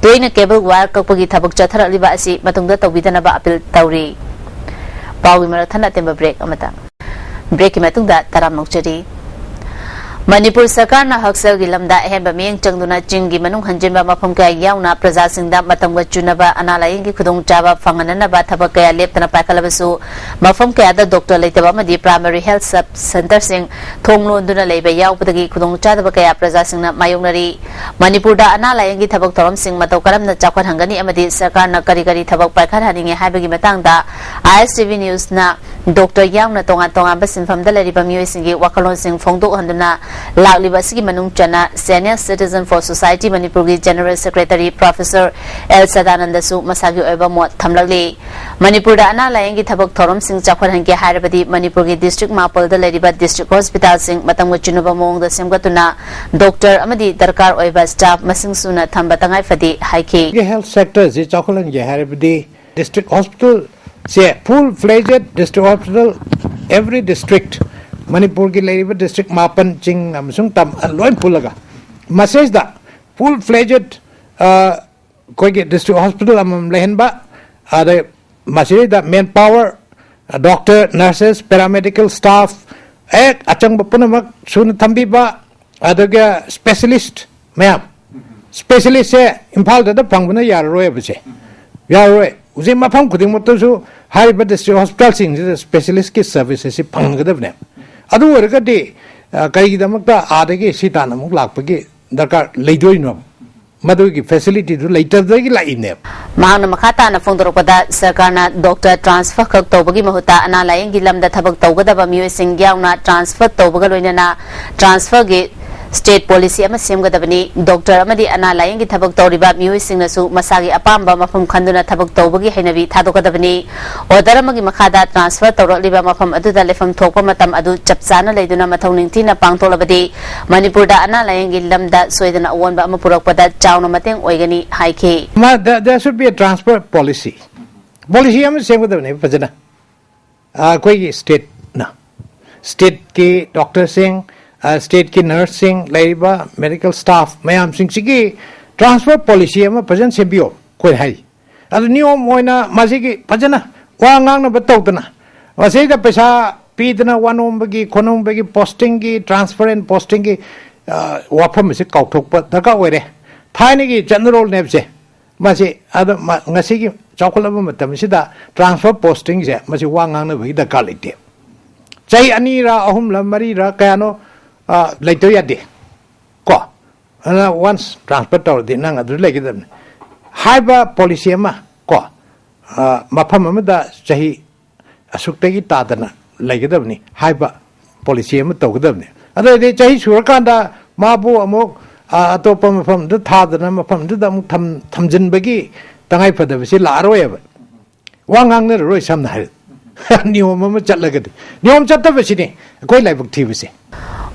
ꯇꯣꯏꯅ cable wire ꯀꯛꯄꯒꯤ ꯊꯕꯛ ꯆꯠꯊꯔꯛꯂꯤꯕ ꯑꯁꯤ ꯃꯇꯨꯡꯗ ꯇꯧꯕꯤꯗꯅꯕ appeal ꯇꯧꯔꯤ꯫ ꯄꯥꯎꯒꯤ ꯃꯔꯛ ꯊꯠꯅ ꯑꯇꯦꯟꯕ break ꯑꯃꯇꯪ꯫ Breakꯀꯤ ꯃꯇꯨꯡꯗ ꯇꯔꯥꯝꯅ ꯑꯣꯛꯆꯔꯤ꯫ ꯃꯅꯤꯄꯨꯔ ꯁꯔꯀꯥꯔꯅ ꯍꯛꯁꯦꯜꯒꯤ ꯂꯝꯗ ꯑꯍꯦꯟꯕ ꯃꯤꯠꯌꯦꯡ ꯆꯪꯗꯨꯅ ꯆꯤꯡꯒꯤ ꯃꯅꯨꯡ ꯍꯟꯖꯤꯟꯕ ꯃꯐꯝ ꯀꯌꯥ ꯌꯥꯎꯅ ꯄ꯭ꯔꯖꯥꯁꯤꯡꯗ ꯃꯇꯝꯒ ꯆꯨꯅꯕ ꯑꯅꯥ ꯂꯥꯌꯦꯡꯒꯤ ꯈꯨꯗꯣꯡꯆꯥꯕ ꯐꯪꯍꯟꯅꯅꯕ ꯊꯕꯛ ꯀꯌꯥ ꯂꯦꯞꯇꯅ ꯄꯥꯏꯈꯠꯂꯕꯁꯨ, ꯃꯐꯝ ꯀꯌꯥꯗ doctor ꯂꯩꯇꯕ ꯑꯃꯗꯤ primary health sub centreꯁꯤꯡ ꯊꯣꯡ ꯂꯣꯟꯗꯨꯅ ꯂꯩꯕ ꯌꯥꯎꯕꯗꯒꯤ ꯈꯨꯗꯣꯡꯆꯥꯗꯕ ꯀꯌꯥ ꯄ꯭ꯔꯖꯥꯁꯤꯡꯅ ꯃꯥꯌꯣꯛꯅꯔꯤ꯫ ꯃꯅꯤꯄꯨꯔꯗ ꯑꯅꯥ ꯂꯥꯌꯦꯡꯒꯤ ꯊꯕꯛ ꯊꯧꯔꯝꯁꯤꯡ ꯃꯇꯧ ꯀꯔꯝꯅ ꯆꯥꯎꯈꯠꯍꯟꯒꯅꯤ ꯑꯃꯗꯤ ꯁꯔꯀꯥꯔꯅ ꯀꯔꯤ ꯀꯔꯤ ꯊꯕꯛ ꯄꯥꯏꯈꯠꯍꯟꯅꯤꯡꯉꯤ ꯍꯥꯏꯕꯒꯤ ꯃꯇꯥꯡꯗ ꯑꯥꯏ ꯑꯦꯁ ꯇꯤ ꯚꯤ ꯅ꯭ꯌꯨꯁꯅ ꯗꯣꯛꯇꯔ ꯌꯥꯎꯅ ꯇꯣꯉꯥꯟ ꯇꯣꯉꯥꯟꯕ ꯁꯤꯟꯐꯝꯗ ꯂꯩꯔꯤꯕ ꯃꯤꯑꯣꯏꯁꯤꯡꯒꯤ ꯋꯥꯈꯜꯂꯣꯟꯁꯤꯡ ꯐꯣꯡꯗꯣꯛꯍꯟꯗꯨꯅ ꯂꯥꯛꯂꯤꯕ ꯑꯁꯤꯒꯤ ꯃꯅꯨꯡ ꯆꯟꯅ Senior Citizen for Society ꯃꯅꯤꯄꯨꯔꯒꯤ General Secretary Professor ꯑꯦꯜ ꯁꯗꯥꯅꯟꯗꯁꯨ ꯃꯁꯥꯒꯤ ꯑꯣꯏꯕ ꯃꯣꯠ ꯊꯝꯂꯛꯂꯤ꯫ ꯃꯅꯤꯄꯨꯔꯗ ꯑꯅꯥ ꯂꯥꯌꯦꯡꯒꯤ ꯊꯕꯛ ꯊꯧꯔꯝꯁꯤꯡ ꯆꯥꯎꯈꯠꯍꯟꯒꯦ ꯍꯥꯏꯔꯕꯗꯤ ꯃꯅꯤꯄꯨꯔꯒꯤ district ꯃꯥꯄꯜꯗ ꯂꯩꯔꯤꯕ district hospitalꯁꯤꯡ ꯃꯇꯝꯒ ꯆꯨꯅꯕ ꯃꯑꯣꯡꯗ ꯁꯦꯝꯒꯠꯇꯨꯅ ꯗꯣꯛꯇꯔ ꯑꯃꯗꯤ ꯗꯔꯀꯥꯔ ꯑꯣꯏꯕ staff ꯃꯁꯤꯡ ꯁꯨꯅ ꯊꯝꯕ ꯇꯉꯥꯏ ꯐꯗꯦ ꯍꯥꯏꯈꯤ꯫ Health sectorꯁꯤ ꯆꯥꯎꯈꯠꯍꯟꯒꯦ ꯍꯥꯏꯔꯕꯗꯤ district hospitalꯁꯦ full fledged district hospital every district ꯃꯅꯤꯄꯨꯔꯒꯤ ꯂꯩꯔꯤꯕ district ꯃꯥꯄꯟ ꯆꯤꯡ ꯑꯃꯁꯨꯡ ꯇꯝ ꯂꯣꯏ ꯄꯨꯜꯂꯒ ꯃꯁꯤꯗ full fledged ꯑꯩꯈꯣꯏꯒꯤ district hospital ꯑꯃꯃꯝ ꯂꯩꯍꯟꯕ, ꯑꯗꯩ ꯃꯁꯤꯗꯩꯗ manpower, doctor, nurses, paramedical staff, ꯍꯦꯛ ꯑꯆꯪꯕ ꯄꯨꯝꯅꯃꯛ ꯁꯨꯅ ꯊꯝꯕꯤꯕ, ꯑꯗꯨꯒ specialist ꯃꯌꯥꯝ, specialistꯁꯦ ꯏꯝꯐꯥꯜꯗꯗ ꯐꯪꯕꯅ ꯌꯥꯔꯔꯣꯏꯕꯁꯦ, ꯌꯥꯔꯔꯣꯏ꯫ ꯍꯧꯖꯤꯛ ꯃꯐꯝ ꯈꯨꯗꯤꯡꯃꯛꯇꯁꯨ ꯍꯥꯏꯔꯤꯕ district hospitalꯁꯤꯡꯁꯤꯗ specialistꯀꯤ service ꯑꯁꯤ ꯐꯪꯒꯗꯕꯅꯦ꯫ ꯑꯗꯨ ꯑꯣꯏꯔꯒꯗꯤ ꯑ, ꯀꯔꯤꯒꯤꯗꯃꯛꯇ ꯑꯥꯗꯒꯤ ꯁꯤ ꯇꯥꯟꯅ ꯑꯃꯨꯛ ꯂꯥꯛꯄꯒꯤ ꯗꯔꯀꯥꯔ ꯂꯩꯗꯣꯏꯅꯣ? ꯃꯗꯨꯒꯤ facilityꯗꯨ ꯂꯩꯇꯕꯗꯒꯤ ꯂꯥꯛꯏꯅꯦꯕ꯫ ꯃꯍꯥꯛꯅ ꯃꯈꯥ ꯇꯥꯅ ꯐꯣꯡꯗꯣꯔꯛꯄꯗ, ꯁꯔꯀꯥꯔꯅ ꯗꯣꯛꯇꯔ transfer ꯈꯛ ꯇꯧꯕꯒꯤ ꯃꯍꯨꯠꯇ ꯑꯅꯥ ꯂꯥꯌꯦꯡꯒꯤ ꯂꯝꯗ ꯊꯕꯛ ꯇꯧꯒꯗꯕ ꯃꯤꯑꯣꯏꯁꯤꯡ ꯌꯥꯎꯅ transfer ꯇꯧꯕꯒ ꯂꯣꯏꯅꯅ transferꯒꯤ state policy ꯑꯃ ꯁꯦꯝꯒꯗꯕꯅꯤ꯫ ꯗꯣꯛꯇꯔ ꯑꯃꯗꯤ ꯑꯅꯥ ꯂꯥꯌꯦꯡꯒꯤ ꯊꯕꯛ ꯇꯧꯔꯤꯕ ꯃꯤꯑꯣꯏꯁꯤꯡꯅꯁꯨ ꯃꯁꯥꯒꯤ ꯑꯄꯥꯝꯕ ꯃꯐꯝ ꯈꯟꯗꯨꯅ ꯊꯕꯛ ꯇꯧꯕꯒꯤ ꯍꯩꯅꯕꯤ ꯊꯥꯗꯣꯛꯀꯗꯕꯅꯤ꯫ Order ꯑꯃꯒꯤ ꯃꯈꯥꯗ transfer ꯇꯧꯔꯛꯂꯤꯕ ꯃꯐꯝ ꯑꯗꯨꯗ ꯂꯩꯐꯝ ꯊꯣꯛꯄ ꯃꯇꯝ ꯑꯗꯨ ꯆꯞ ꯆꯥꯅ ꯂꯩꯗꯨꯅ ꯃꯊꯧ ꯅꯤꯡꯊꯤꯅ ꯄꯥꯡꯊꯣꯛꯂꯕꯗꯤ ꯃꯅꯤꯄꯨꯔꯗ ꯑꯅꯥ ꯂꯥꯌꯦꯡꯒꯤ ꯂꯝꯗ ꯁꯣꯏꯗꯅ ꯑꯑꯣꯟꯕ ꯑꯃ ꯄꯨꯔꯛꯄꯗ ꯆꯥꯎꯅ ꯃꯇꯦꯡ ꯑꯣꯏꯒꯅꯤ ꯍꯥꯏꯈꯤ꯫ ꯃꯥ, there, there should be a transfer policy꯫ Policy ꯑꯃ ꯁꯦꯝꯒꯗꯕꯅꯦ ꯐꯖꯅ꯫ ꯑ, ꯑꯩꯈꯣꯏꯒꯤ stateꯅ, stateꯀꯤ doctorꯁꯤꯡ, ꯑ, stateꯀꯤ nurseꯁꯤꯡ, ꯂꯩꯔꯤꯕ medical staff ꯃꯌꯥꯝꯁꯤꯡꯁꯤꯒꯤ transfer policy ꯑꯃ ꯐꯖꯅ ꯁꯦꯝꯕꯤꯌꯣ ꯑꯩꯈꯣꯏ ꯍꯥꯏ꯫ ꯑꯗꯨ ꯅꯤꯌꯣꯝ ꯑꯣꯏꯅ ꯃꯁꯤꯒꯤ ꯐꯖꯅ ꯋꯥ ꯉꯥꯡꯅꯕ ꯇꯧꯗꯅ, ꯃꯁꯤꯗ ꯄꯩꯁꯥ ꯄꯤꯗꯅ ꯋꯥꯅꯣꯝꯕꯒꯤ, ꯈꯣꯅꯣꯝꯕꯒꯤ, postingꯒꯤ, transfer and postingꯒꯤ, ꯑ, ꯋꯥꯐꯝ ꯑꯁꯤ ꯀꯥꯎꯊꯣꯛꯄ ꯗꯔꯀꯥꯔ ꯑꯣꯏꯔꯦ꯫ ꯊꯥꯏꯅꯒꯤ ꯆꯠꯅꯔꯣꯜꯅꯦꯕꯁꯦ꯫ ꯃꯁꯤ ꯑꯗ ꯃ-, ꯉꯁꯤꯒꯤ ꯆꯥꯎꯈꯠꯂꯕ ꯃꯇꯝꯁꯤꯗ transfer postingꯁꯦ ꯃꯁꯤ ꯋꯥ ꯉꯥꯡꯅꯕꯒꯤ ꯗꯔꯀꯥꯔ ꯂꯩꯇꯦ꯫ ꯆꯍꯤ ꯑꯅꯤꯔ, ꯑꯍꯨꯝꯂ, ꯃꯔꯤꯔ, ꯀꯌꯥꯅꯣ, ꯑ, ꯂꯩꯇꯕ ꯌꯥꯗꯦ꯫ ꯀꯣ? ꯑꯗꯨꯅ once transfer ꯇꯧꯔꯗꯤ ꯅꯪ ꯑꯗꯨ ꯂꯩꯒꯗꯕꯅꯤ꯫ ꯍꯥꯏꯕ policy ꯑꯃ, ꯀꯣ? ꯑ, ꯃꯐꯝ ꯑꯃꯗ ꯆꯍꯤ ꯑꯁꯨꯛꯇꯒꯤ ꯇꯥꯗꯅ ꯂꯩꯒꯗꯕꯅꯤ ꯍꯥꯏꯕ ꯄꯣꯂꯤꯁꯤ ꯑꯃ ꯇꯧꯒꯗꯕꯅꯤ꯫ ꯑꯗꯨ ꯑꯣꯏꯔꯗꯤ ꯆꯍꯤ ꯁꯨꯔꯀꯥꯟꯗ ꯃꯥꯕꯨ ꯑꯃꯨꯛ, ꯑ, ꯑꯇꯣꯞꯄ ꯃꯐꯝꯗ ꯊꯥꯗꯅ ꯃꯐꯝꯗꯨꯗ ꯑꯃꯨꯛ ꯊꯝ-, ꯊꯝꯖꯤꯟꯕꯒꯤ ꯇꯉꯥꯏ ꯐꯗꯕꯁꯤ ꯂꯥꯛꯑꯔꯣꯏꯕ꯫ ꯋꯥ ꯉꯥꯡꯅꯔꯔꯣꯏ, ꯁꯝꯅ ꯍꯥꯏꯔꯕꯗ꯫ ꯅꯤꯌꯣꯝ ꯑꯃ ꯆꯠꯂꯒꯗꯤ꯫ ꯅꯤꯌꯣꯝ ꯆꯠꯇꯕꯁꯤꯅꯤ ꯑꯩꯈꯣꯏ ꯂꯥꯏꯕꯛ ꯊꯤꯕꯁꯦ꯫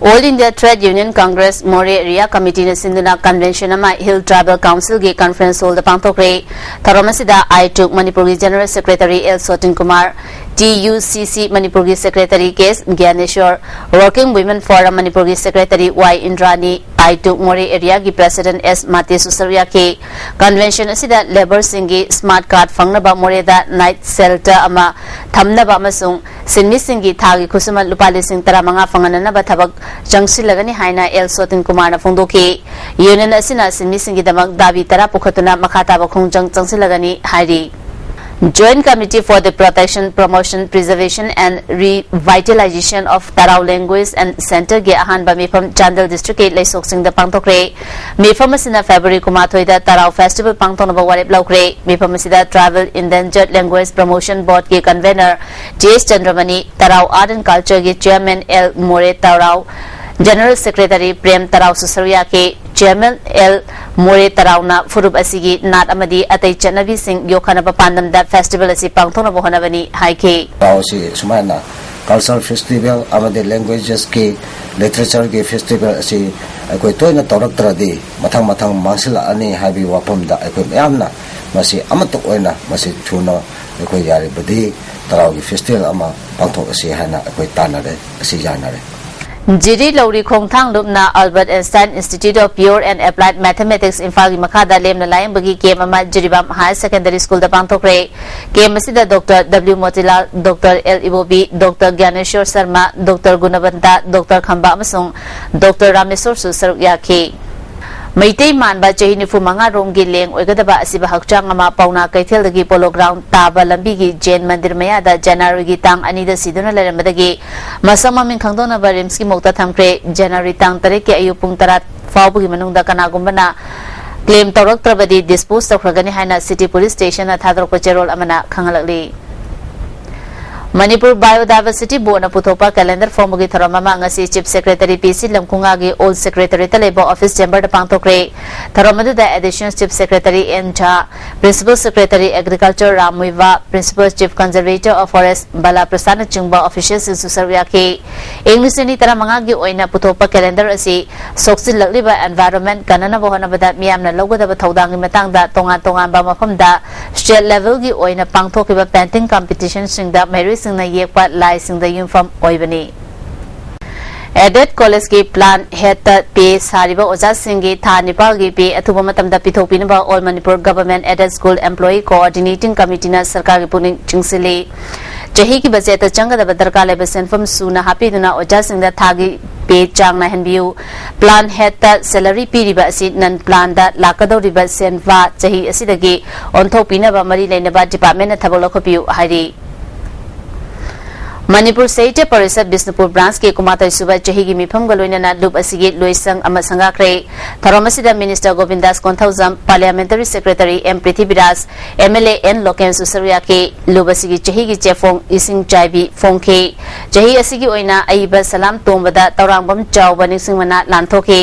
All India Trade Union Congress Moreh Area Committeeꯅ ꯁꯤꯟꯗꯨꯅ convention ꯑꯃ Hill Tribal Councilꯒꯤ conference hallꯗ ꯄꯥꯡꯊꯣꯛꯈ꯭ꯔꯦ꯫ ꯊꯧꯔꯝ ꯑꯁꯤꯗ ꯑꯥꯏꯇꯨꯛ ꯃꯅꯤꯄꯨꯔꯒꯤ General Secretary L Sotin Kumar, T U C C ꯃꯅꯤꯄꯨꯔꯒꯤ Secretary ꯀꯦ ꯒ꯭ꯌꯥꯅꯦꯁꯣꯔ, Working Women Forum ꯃꯅꯤꯄꯨꯔꯒꯤ Secretary ꯋꯥꯏ ꯏꯟꯗ꯭ꯔꯥꯅꯤ, ꯑꯥꯏꯇꯨꯛ ꯃꯣꯔꯦ areaꯒꯤ President ꯑꯦꯁ ꯃꯥꯇꯦꯁꯨ ꯁꯔꯨꯛ ꯌꯥꯈꯤ꯫ Convention ꯑꯁꯤꯗ labourꯁꯤꯡꯒꯤ smart card ꯐꯪꯅꯕ ꯃꯣꯔꯦꯗ night shelter ꯑꯃ ꯊꯝꯅꯕ ꯑꯃꯁꯨꯡ ꯁꯤꯟꯃꯤꯁꯤꯡꯒꯤ ꯊꯥꯒꯤ ꯈꯨꯠꯁꯨꯃꯟ ꯂꯨꯄꯥ ꯂꯤꯁꯤꯡ ꯇꯔꯥꯃꯉꯥ ꯐꯪꯍꯟꯅꯅꯕ ꯊꯕꯛ ꯆꯪꯁꯤꯜꯂꯒꯅꯤ ꯍꯥꯏꯅ ꯑꯦꯜ ꯁꯣꯇꯤꯟ ꯀꯨꯃꯥꯔꯅ ꯐꯣꯡꯗꯣꯛꯈꯤ꯫ Union ꯑꯁꯤꯅ ꯁꯤꯟꯃꯤꯁꯤꯡꯒꯤꯗꯃꯛ ꯗꯥꯕꯤ ꯇꯔꯥ ꯄꯨꯈꯠꯇꯨꯅ ꯃꯈꯥ ꯇꯥꯕ ꯈꯣꯡꯖꯪ ꯆꯪꯁꯤꯜꯂꯒꯅꯤ ꯍꯥꯏꯔꯤ꯫ Joint Committee for the Protection, Promotion, Preservation and Revitalization of Tarao Language and Centreꯒꯤ ꯑꯍꯥꯟꯕ ꯃꯤꯐꯝ ꯆꯥꯟꯗꯦꯜ districtꯀꯤ ꯂꯩꯁꯣꯛꯁꯤꯡꯗ ꯄꯥꯡꯊꯣꯛꯈ꯭ꯔꯦ꯫ ꯃꯤꯐꯝ ꯑꯁꯤꯅ February ꯀꯨꯟꯃꯥꯊꯣꯏꯗ ꯇꯔꯥꯎ festival ꯄꯥꯡꯊꯣꯛꯅꯕ ꯋꯥꯔꯦꯞ ꯂꯧꯈ꯭ꯔꯦ꯫ ꯃꯤꯐꯝ ꯑꯁꯤꯗ Tribal Endangered Language Promotion Boardꯀꯤ convener T S Chandramani, Tarao Art and Cultureꯒꯤ chairman L More Tarao, General Secretary Prem ꯇꯔꯥꯎꯁꯨ ꯁꯔꯨꯛ ꯌꯥꯈꯤ꯫ Chairman ꯑꯦꯜ ꯃꯣꯔꯦ ꯇꯔꯥꯎꯅ ꯐꯨꯔꯨꯞ ꯑꯁꯤꯒꯤ ꯅꯥꯠ ꯑꯃꯗꯤ ꯑꯇꯩ ꯆꯠꯅꯕꯤꯁꯤꯡ ꯌꯣꯛꯈꯠꯅꯕ ꯄꯥꯟꯗꯝꯗ festival ꯑꯁꯤ ꯄꯥꯡꯊꯣꯛꯅꯕ ꯍꯣꯠꯅꯕꯅꯤ ꯍꯥꯏꯈꯤ꯫ ꯇꯔꯥꯎ ꯑꯁꯤ ꯁꯨꯃꯥꯏꯅ cultural festival ꯑꯃꯗꯤ languagesꯀꯤ, literatureꯒꯤ festival ꯑꯁꯤ ꯑꯩꯈꯣꯏ ꯇꯣꯏꯅ ꯇꯧꯔꯛꯇ꯭ꯔꯗꯤ ꯃꯊꯪ ꯃꯊꯪ ꯃꯥꯡꯁꯤꯜꯂꯛꯑꯅꯤ ꯍꯥꯏꯕꯒꯤ ꯋꯥꯐꯝꯗ ꯑꯩꯈꯣꯏ ꯃꯌꯥꯝꯅ ꯃꯁꯤ ꯑꯃꯠꯇ ꯑꯣꯏꯅ ꯃꯁꯤ ꯊꯨꯅ ꯑꯩꯈꯣꯏ ꯌꯥꯔꯤꯕꯗꯤ ꯇꯔꯥꯎꯒꯤ festival ꯑꯃ ꯄꯥꯡꯊꯣꯛꯑꯁꯤ ꯍꯥꯏꯅ ꯑꯩꯈꯣꯏ ꯇꯥꯟꯅꯔꯦ, ꯑꯁꯤ ꯌꯥꯅꯔꯦ꯫ ꯖꯤꯔꯤ ꯂꯧꯔꯤ ꯈꯣꯡꯊꯥꯡ ꯂꯨꯞꯅ Albert Einstein Institute of Pure and Applied Mathematics ꯏꯝꯐꯥꯜꯒꯤ ꯃꯈꯥꯗ ꯂꯦꯝꯅ ꯂꯥꯌꯦꯡꯕꯒꯤ camp ꯑꯃ ꯖꯤꯔꯤꯕꯥꯝ Higher Secondary Schoolꯗ ꯄꯥꯡꯊꯣꯛꯈ꯭ꯔꯦ꯫ Camp ꯑꯁꯤꯗ doctor W Motilal, doctor L Ibobi, doctor Gyaneshor Sharma, doctor Gunabanta, doctor Khamba ꯑꯃꯁꯨꯡ ꯗꯣꯛꯇꯔ ꯔꯥꯃꯦꯁꯣꯔꯁꯨ ꯁꯔꯨꯛ ꯌꯥꯈꯤ꯫ ꯃꯩꯇꯩ ꯃꯥꯟꯕ ꯆꯍꯤ ꯅꯤꯐꯨ ꯃꯉꯥ ꯔꯣꯝꯒꯤ ꯂꯦꯡ ꯑꯣꯏꯒꯗꯕ ꯑꯁꯤꯕ ꯍꯛꯆꯥꯡ ꯑꯃ ꯄꯥꯎꯅꯥ ꯀꯩꯊꯦꯜꯗꯒꯤ Polo Ground ꯇꯥꯕ ꯂꯝꯕꯤꯒꯤ ꯖꯦꯟ ꯃꯟꯗꯤꯔ ꯃꯌꯥꯗ Januaryꯒꯤ ꯇꯥꯡ ꯑꯅꯤꯗ ꯁꯤꯗꯨꯅ ꯂꯩꯔꯝꯕꯗꯒꯤ ꯃꯁꯛ ꯃꯃꯤꯡ ꯈꯪꯗꯣꯛꯅꯕ RIMSꯀꯤ ꯃꯣꯛꯇ ꯊꯝꯈ꯭ꯔꯦ꯫ January ꯇꯥꯡ ꯇꯔꯦꯠꯀꯤ ꯑꯌꯨꯛ ꯄꯨꯡ ꯇꯔꯥ ꯐꯥꯎꯕꯒꯤ ꯃꯅꯨꯡꯗ ꯀꯅꯥꯒꯨꯝꯕꯅ claim ꯇꯧꯔꯛꯇ꯭ꯔꯕꯗꯤ dispose ꯇꯧꯈ꯭ꯔꯒꯅꯤ ꯍꯥꯏꯅ City Police Stationꯅ ꯊꯥꯗꯣꯔꯛꯄ ꯆꯦꯔꯣꯜ ꯑꯃꯅ ꯈꯪꯍꯜꯂꯛꯂꯤ꯫ ꯃꯅꯤꯄꯨꯔ ꯕꯥꯏꯑꯣꯗꯥꯏꯚꯔꯁꯤꯇꯤ ꯕꯣꯔꯗꯅ ꯄꯨꯊꯣꯛꯄ ꯀꯦꯂꯦꯟꯗꯔ ꯐꯣꯡꯕꯒꯤ ꯊꯧꯔꯝ ꯑꯃ ꯉꯁꯤ ꯆꯤꯐ ꯁꯦꯀ꯭ꯔꯦꯇꯔꯤ ꯄꯤ ꯁꯤ ꯂꯝꯈꯨꯉꯥꯒꯤ ꯑꯣꯜ ꯁꯦꯀ꯭ꯔꯦꯇꯔꯤꯗ ꯂꯩꯕ ꯑꯣꯐꯤꯁ ꯆꯦꯝꯕꯔꯗ ꯄꯥꯡꯊꯣꯛꯈ꯭ꯔꯦ꯫ ꯊꯧꯔꯝ ꯑꯗꯨꯗ additional chief secretary N Jha, principal secretary agriculture Ram Muiba, principal chief conservator of forest Bala ꯄ꯭ꯔꯁꯥꯗꯅꯆꯤꯡꯕ ꯑꯣꯐꯤꯁꯤꯌꯦꯜꯁꯤꯡꯁꯨ ꯁꯔꯨꯛ ꯌꯥꯈꯤ꯫ ꯏꯪ ꯂꯤꯁꯤꯡ ꯑꯅꯤ ꯇꯔꯥꯃꯉꯥꯒꯤ ꯑꯣꯏꯅ ꯄꯨꯊꯣꯛꯄ ꯀꯦꯂꯦꯟꯗꯔ ꯑꯁꯤ ꯁꯣꯛꯆꯤꯜꯂꯛꯂꯤꯕ ꯑꯦꯟꯚꯥꯏꯔꯣꯟꯃꯦꯟ ꯀꯟꯅꯅꯕ ꯍꯣꯠꯅꯕꯗ ꯃꯤꯌꯥꯝꯅ ꯂꯧꯒꯗꯕ ꯊꯧꯗꯥꯡꯒꯤ ꯃꯇꯥꯡꯗ ꯇꯣꯉꯥꯟ ꯇꯣꯉꯥꯟꯕ ꯃꯐꯝꯗ ꯁ꯭ꯇꯦꯠ ꯂꯦꯚꯦꯜꯒꯤ ꯑꯣꯏꯅ ꯄꯥꯡꯊꯣꯛꯈꯤꯕ ꯄꯦꯟꯇꯤꯡ ꯀꯝꯄꯤꯇꯤꯁꯟꯁꯤꯡꯗ ꯃꯍꯩꯔꯣꯏꯁꯤꯡꯅ ꯌꯦꯛꯄ ꯂꯥꯏꯁꯤꯡꯗ ꯌꯨꯝꯐꯝ ꯑꯣꯏꯕꯅꯤ꯫ ꯑꯦꯗꯦꯗ ꯀꯣꯂꯦꯖꯀꯤ ꯄ꯭ꯂꯥꯟ ꯍꯦꯗꯇ ꯄꯦ ꯁꯥꯔꯤꯕ ꯑꯣꯖꯥꯁꯤꯡꯒꯤ ꯊꯥ ꯅꯤꯄꯥꯜꯒꯤ ꯄꯦ ꯑꯊꯨꯕ ꯃꯇꯝꯗ ꯄꯤꯊꯣꯛꯄꯤꯅꯕ all Manipur government aided school employee coordinating ꯀꯃꯤꯇꯤꯅ ꯁꯔꯀꯥꯔꯒꯤ ꯄꯨꯛꯅꯤꯡ ꯆꯤꯡꯁꯤꯜꯂꯤ꯫ ꯆꯍꯤꯒꯤ ꯕꯖꯦꯠꯇ ꯆꯪꯒꯗꯕ ꯗꯔꯀꯥꯔ ꯂꯩꯕ ꯁꯦꯟꯐꯝ ꯁꯨꯅ ꯍꯥꯞꯄꯤꯗꯨꯅ ꯑꯣꯖꯥꯁꯤꯡꯗ ꯊꯥꯒꯤ ꯄꯦ ꯆꯥꯡ ꯅꯥꯏꯍꯟꯕꯤꯌꯨ꯫ ꯄ꯭ꯂꯥꯟ ꯍꯦꯗꯇ ꯁꯦꯂꯔꯤ ꯄꯤꯔꯤꯕ ꯑꯁꯤ ꯅꯟ ꯄ꯭ꯂꯥꯟꯗ ꯂꯥꯛꯀꯗꯧꯔꯤꯕ ꯁꯦꯟꯐꯥ ꯆꯍꯤ ꯑꯁꯤꯗꯒꯤ ꯑꯣꯟꯊꯣꯛꯄꯤꯅꯕ ꯃꯔꯤ ꯂꯩꯅꯕ ꯗꯤꯄꯥꯔꯠꯃꯦꯟꯠꯅ ꯊꯕꯛ ꯂꯧꯈꯠꯄꯤꯌꯨ ꯍꯥꯏꯔꯤ꯫ ꯃꯅꯤꯄꯨꯔ ꯁꯥꯍꯤꯇ꯭ꯌ ꯄꯔꯤꯁꯠ ꯕꯤꯁꯅꯨꯄꯨꯔ ꯕ꯭ꯔꯥꯟꯁꯀꯤ ꯀꯨꯟꯃꯥꯊꯣꯏ ꯁꯨꯕ ꯆꯍꯤꯒꯤ ꯃꯤꯐꯝꯒ ꯂꯣꯏꯅꯅ ꯂꯨꯞ ꯑꯁꯤꯒꯤ ꯂꯣꯏꯁꯪ ꯑꯃ ꯁꯪꯒꯥꯈ꯭ꯔꯦ꯫ ꯊꯧꯔꯝ ꯑꯁꯤꯗ minister Govindas Konthoujam, parliamentary secretary M Prithviraj, M L A N ꯂꯣꯀꯦꯟꯁꯨ ꯁꯔꯨꯛ ꯌꯥꯈꯤ꯫ ꯂꯨꯞ ꯑꯁꯤꯒꯤ ꯆꯍꯤꯒꯤ ꯆꯦꯐꯣꯡ ꯏꯁꯤꯡ ꯆꯥꯏꯕꯤ ꯐꯣꯡꯈꯤ꯫ ꯆꯍꯤ ꯑꯁꯤꯒꯤ ꯑꯣꯏꯅ ꯑꯏꯕ ꯁꯂꯥꯝ ꯇꯣꯝꯕꯗ ꯇꯧꯔꯥꯡꯕꯝ ꯆꯥꯎꯕ ꯅꯤꯡꯁꯤꯡ ꯃꯅꯥ ꯂꯥꯟꯊꯣꯛꯈꯤ꯫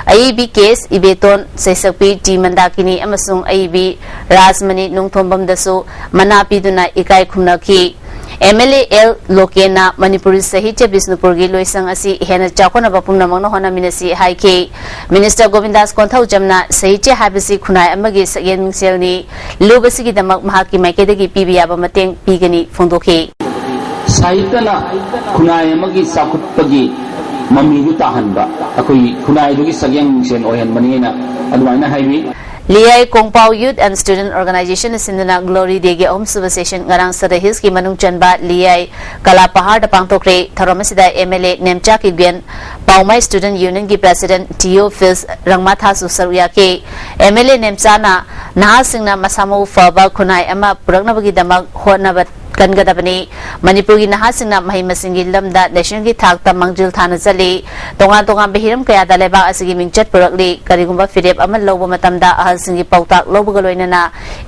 ꯑꯏꯕꯤ ꯀꯦ ꯑꯦꯁ ꯏꯕꯦꯇꯣꯟ, ꯁꯩꯁꯛꯄꯤ ꯇꯤ ꯃꯟꯗꯥꯀꯤꯅꯤ ꯑꯃꯁꯨꯡ ꯑꯏꯕꯤ ꯔꯥꯖꯃꯅꯤ ꯅꯣꯡꯊꯣꯝꯕꯝꯗꯁꯨ ꯃꯅꯥ ꯄꯤꯗꯨꯅ ꯏꯀꯥꯏ ꯈꯨꯝꯅꯈꯤ꯫ ꯑꯦꯝ ꯑꯦꯜ ꯑꯦ ꯑꯦꯜ ꯂꯣꯀꯦꯟꯅ ꯃꯅꯤꯄꯨꯔꯤ ꯁꯥꯍꯤꯇ꯭ꯌ ꯕꯤꯁꯅꯨꯄꯨꯔꯒꯤ ꯂꯣꯏꯁꯪ ꯑꯁꯤ ꯍꯦꯟꯅ ꯆꯥꯎꯈꯠꯅꯕ ꯄꯨꯝꯅꯃꯛꯅ ꯍꯣꯠꯅꯃꯤꯟꯅꯁꯤ ꯍꯥꯏꯈꯤ꯫ ꯃꯤꯅꯤꯁꯇꯔ ꯒꯣꯕꯤꯟꯗꯥꯁ ꯀꯣꯟꯊꯧꯖꯝꯅ ꯁꯥꯍꯤꯇ꯭ꯌ ꯍꯥꯏꯕꯁꯤ ꯈꯨꯟꯅꯥꯏ ꯑꯃꯒꯤ ꯁꯛꯌꯦꯡ ꯃꯤꯡꯁꯦꯜꯅꯤ꯫ ꯂꯨꯞ ꯑꯁꯤꯒꯤꯗꯃꯛ ꯃꯍꯥꯛꯀꯤ ꯃꯥꯏꯀꯩꯗꯒꯤ ꯄꯤꯕ ꯌꯥꯕ ꯃꯇꯦꯡ ꯄꯤꯒꯅꯤ ꯐꯣꯡꯗꯣꯛꯈꯤ꯫ ꯁꯥꯍꯤꯇ꯭ꯌꯅ ꯈꯨꯟꯅꯥꯏ ꯑꯃꯒꯤ ꯆꯥꯎꯈꯠꯄꯒꯤ ꯃꯃꯤꯗꯨ ꯇꯥꯍꯟꯕ, ꯑꯩꯈꯣꯏ ꯈꯨꯟꯅꯥꯏꯗꯨꯒꯤ ꯁꯛꯌꯦꯡ ꯃꯤꯡꯁꯦꯜ ꯑꯣꯏꯍꯟꯕꯅꯦꯅ ꯑꯗꯨꯃꯥꯏꯅ ꯍꯥꯏꯕꯤ꯫ ꯂꯤꯌꯥꯏ ꯀꯣꯡꯄꯥꯎ ꯌꯨꯠ ꯑꯦꯟ ꯁ꯭ꯇꯨꯗꯦꯟꯠ ꯑꯣꯔꯒꯅꯥꯏꯖꯦꯁꯟꯅ ꯁꯤꯟꯗꯨꯅ ꯒ꯭ꯂꯣꯔꯤ ꯗꯦꯒꯤ ꯑꯍꯨꯝꯁꯨꯕ ꯁꯦꯁꯟ ꯉꯔꯥꯡ ꯁꯗꯔ ꯍꯤꯜꯁꯀꯤ ꯃꯅꯨꯡ ꯆꯟꯕ ꯂꯤꯌꯥꯏ ꯀꯂꯥ ꯄꯍꯥꯔꯗ ꯄꯥꯡꯊꯣꯛꯈ꯭ꯔꯦ꯫ ꯊꯧꯔꯝ ꯑꯁꯤꯗ M L A Nemcha Kipgen, Poumai student ꯌꯨꯅꯤꯌꯟꯒꯤ ꯄ꯭ꯔꯦꯁꯤꯗꯦꯟꯠ ꯇꯤꯑꯣꯐꯤꯜꯁ ꯔꯪꯃꯥꯊꯥꯁꯨ ꯁꯔꯨꯛ ꯌꯥꯈꯤ꯫ ꯑꯦꯝ ꯑꯦꯜ ꯑꯦ ꯅꯦꯝꯆꯥꯅ ꯅꯍꯥꯁꯤꯡꯅ ꯃꯁꯥ ꯃꯎ ꯐꯕ ꯈꯨꯟꯅꯥꯏ ꯑꯃ ꯄꯨꯔꯛꯅꯕꯒꯤꯗꯃꯛ ꯍꯣꯠꯅꯕ ꯀꯟꯒꯗꯕꯅꯤ꯫ ꯃꯅꯤꯄꯨꯔꯒꯤ ꯅꯍꯥꯁꯤꯡꯅ ꯃꯍꯩ ꯃꯁꯤꯡꯒꯤ ꯂꯝꯗ ꯅꯦꯁꯅꯦꯜꯒꯤ ꯊꯥꯛꯇ ꯃꯥꯡꯖꯤꯜ ꯊꯥꯅ ꯆꯠꯂꯤ꯫ ꯇꯣꯉꯥꯟ ꯇꯣꯉꯥꯟꯕ ꯍꯤꯔꯝ ꯀꯌꯥꯗ ꯂꯩꯕꯥꯛ ꯑꯁꯤꯒꯤ ꯃꯤꯡꯆꯠ ꯄꯨꯔꯛꯂꯤ꯫ ꯀꯔꯤꯒꯨꯝꯕ ꯐꯤꯔꯦꯞ ꯑꯃ ꯂꯧꯕ ꯃꯇꯝꯗ ꯑꯍꯜꯁꯤꯡꯒꯤ ꯄꯥꯎꯇꯥꯛ ꯂꯧꯕꯒ ꯂꯣꯏꯅꯅ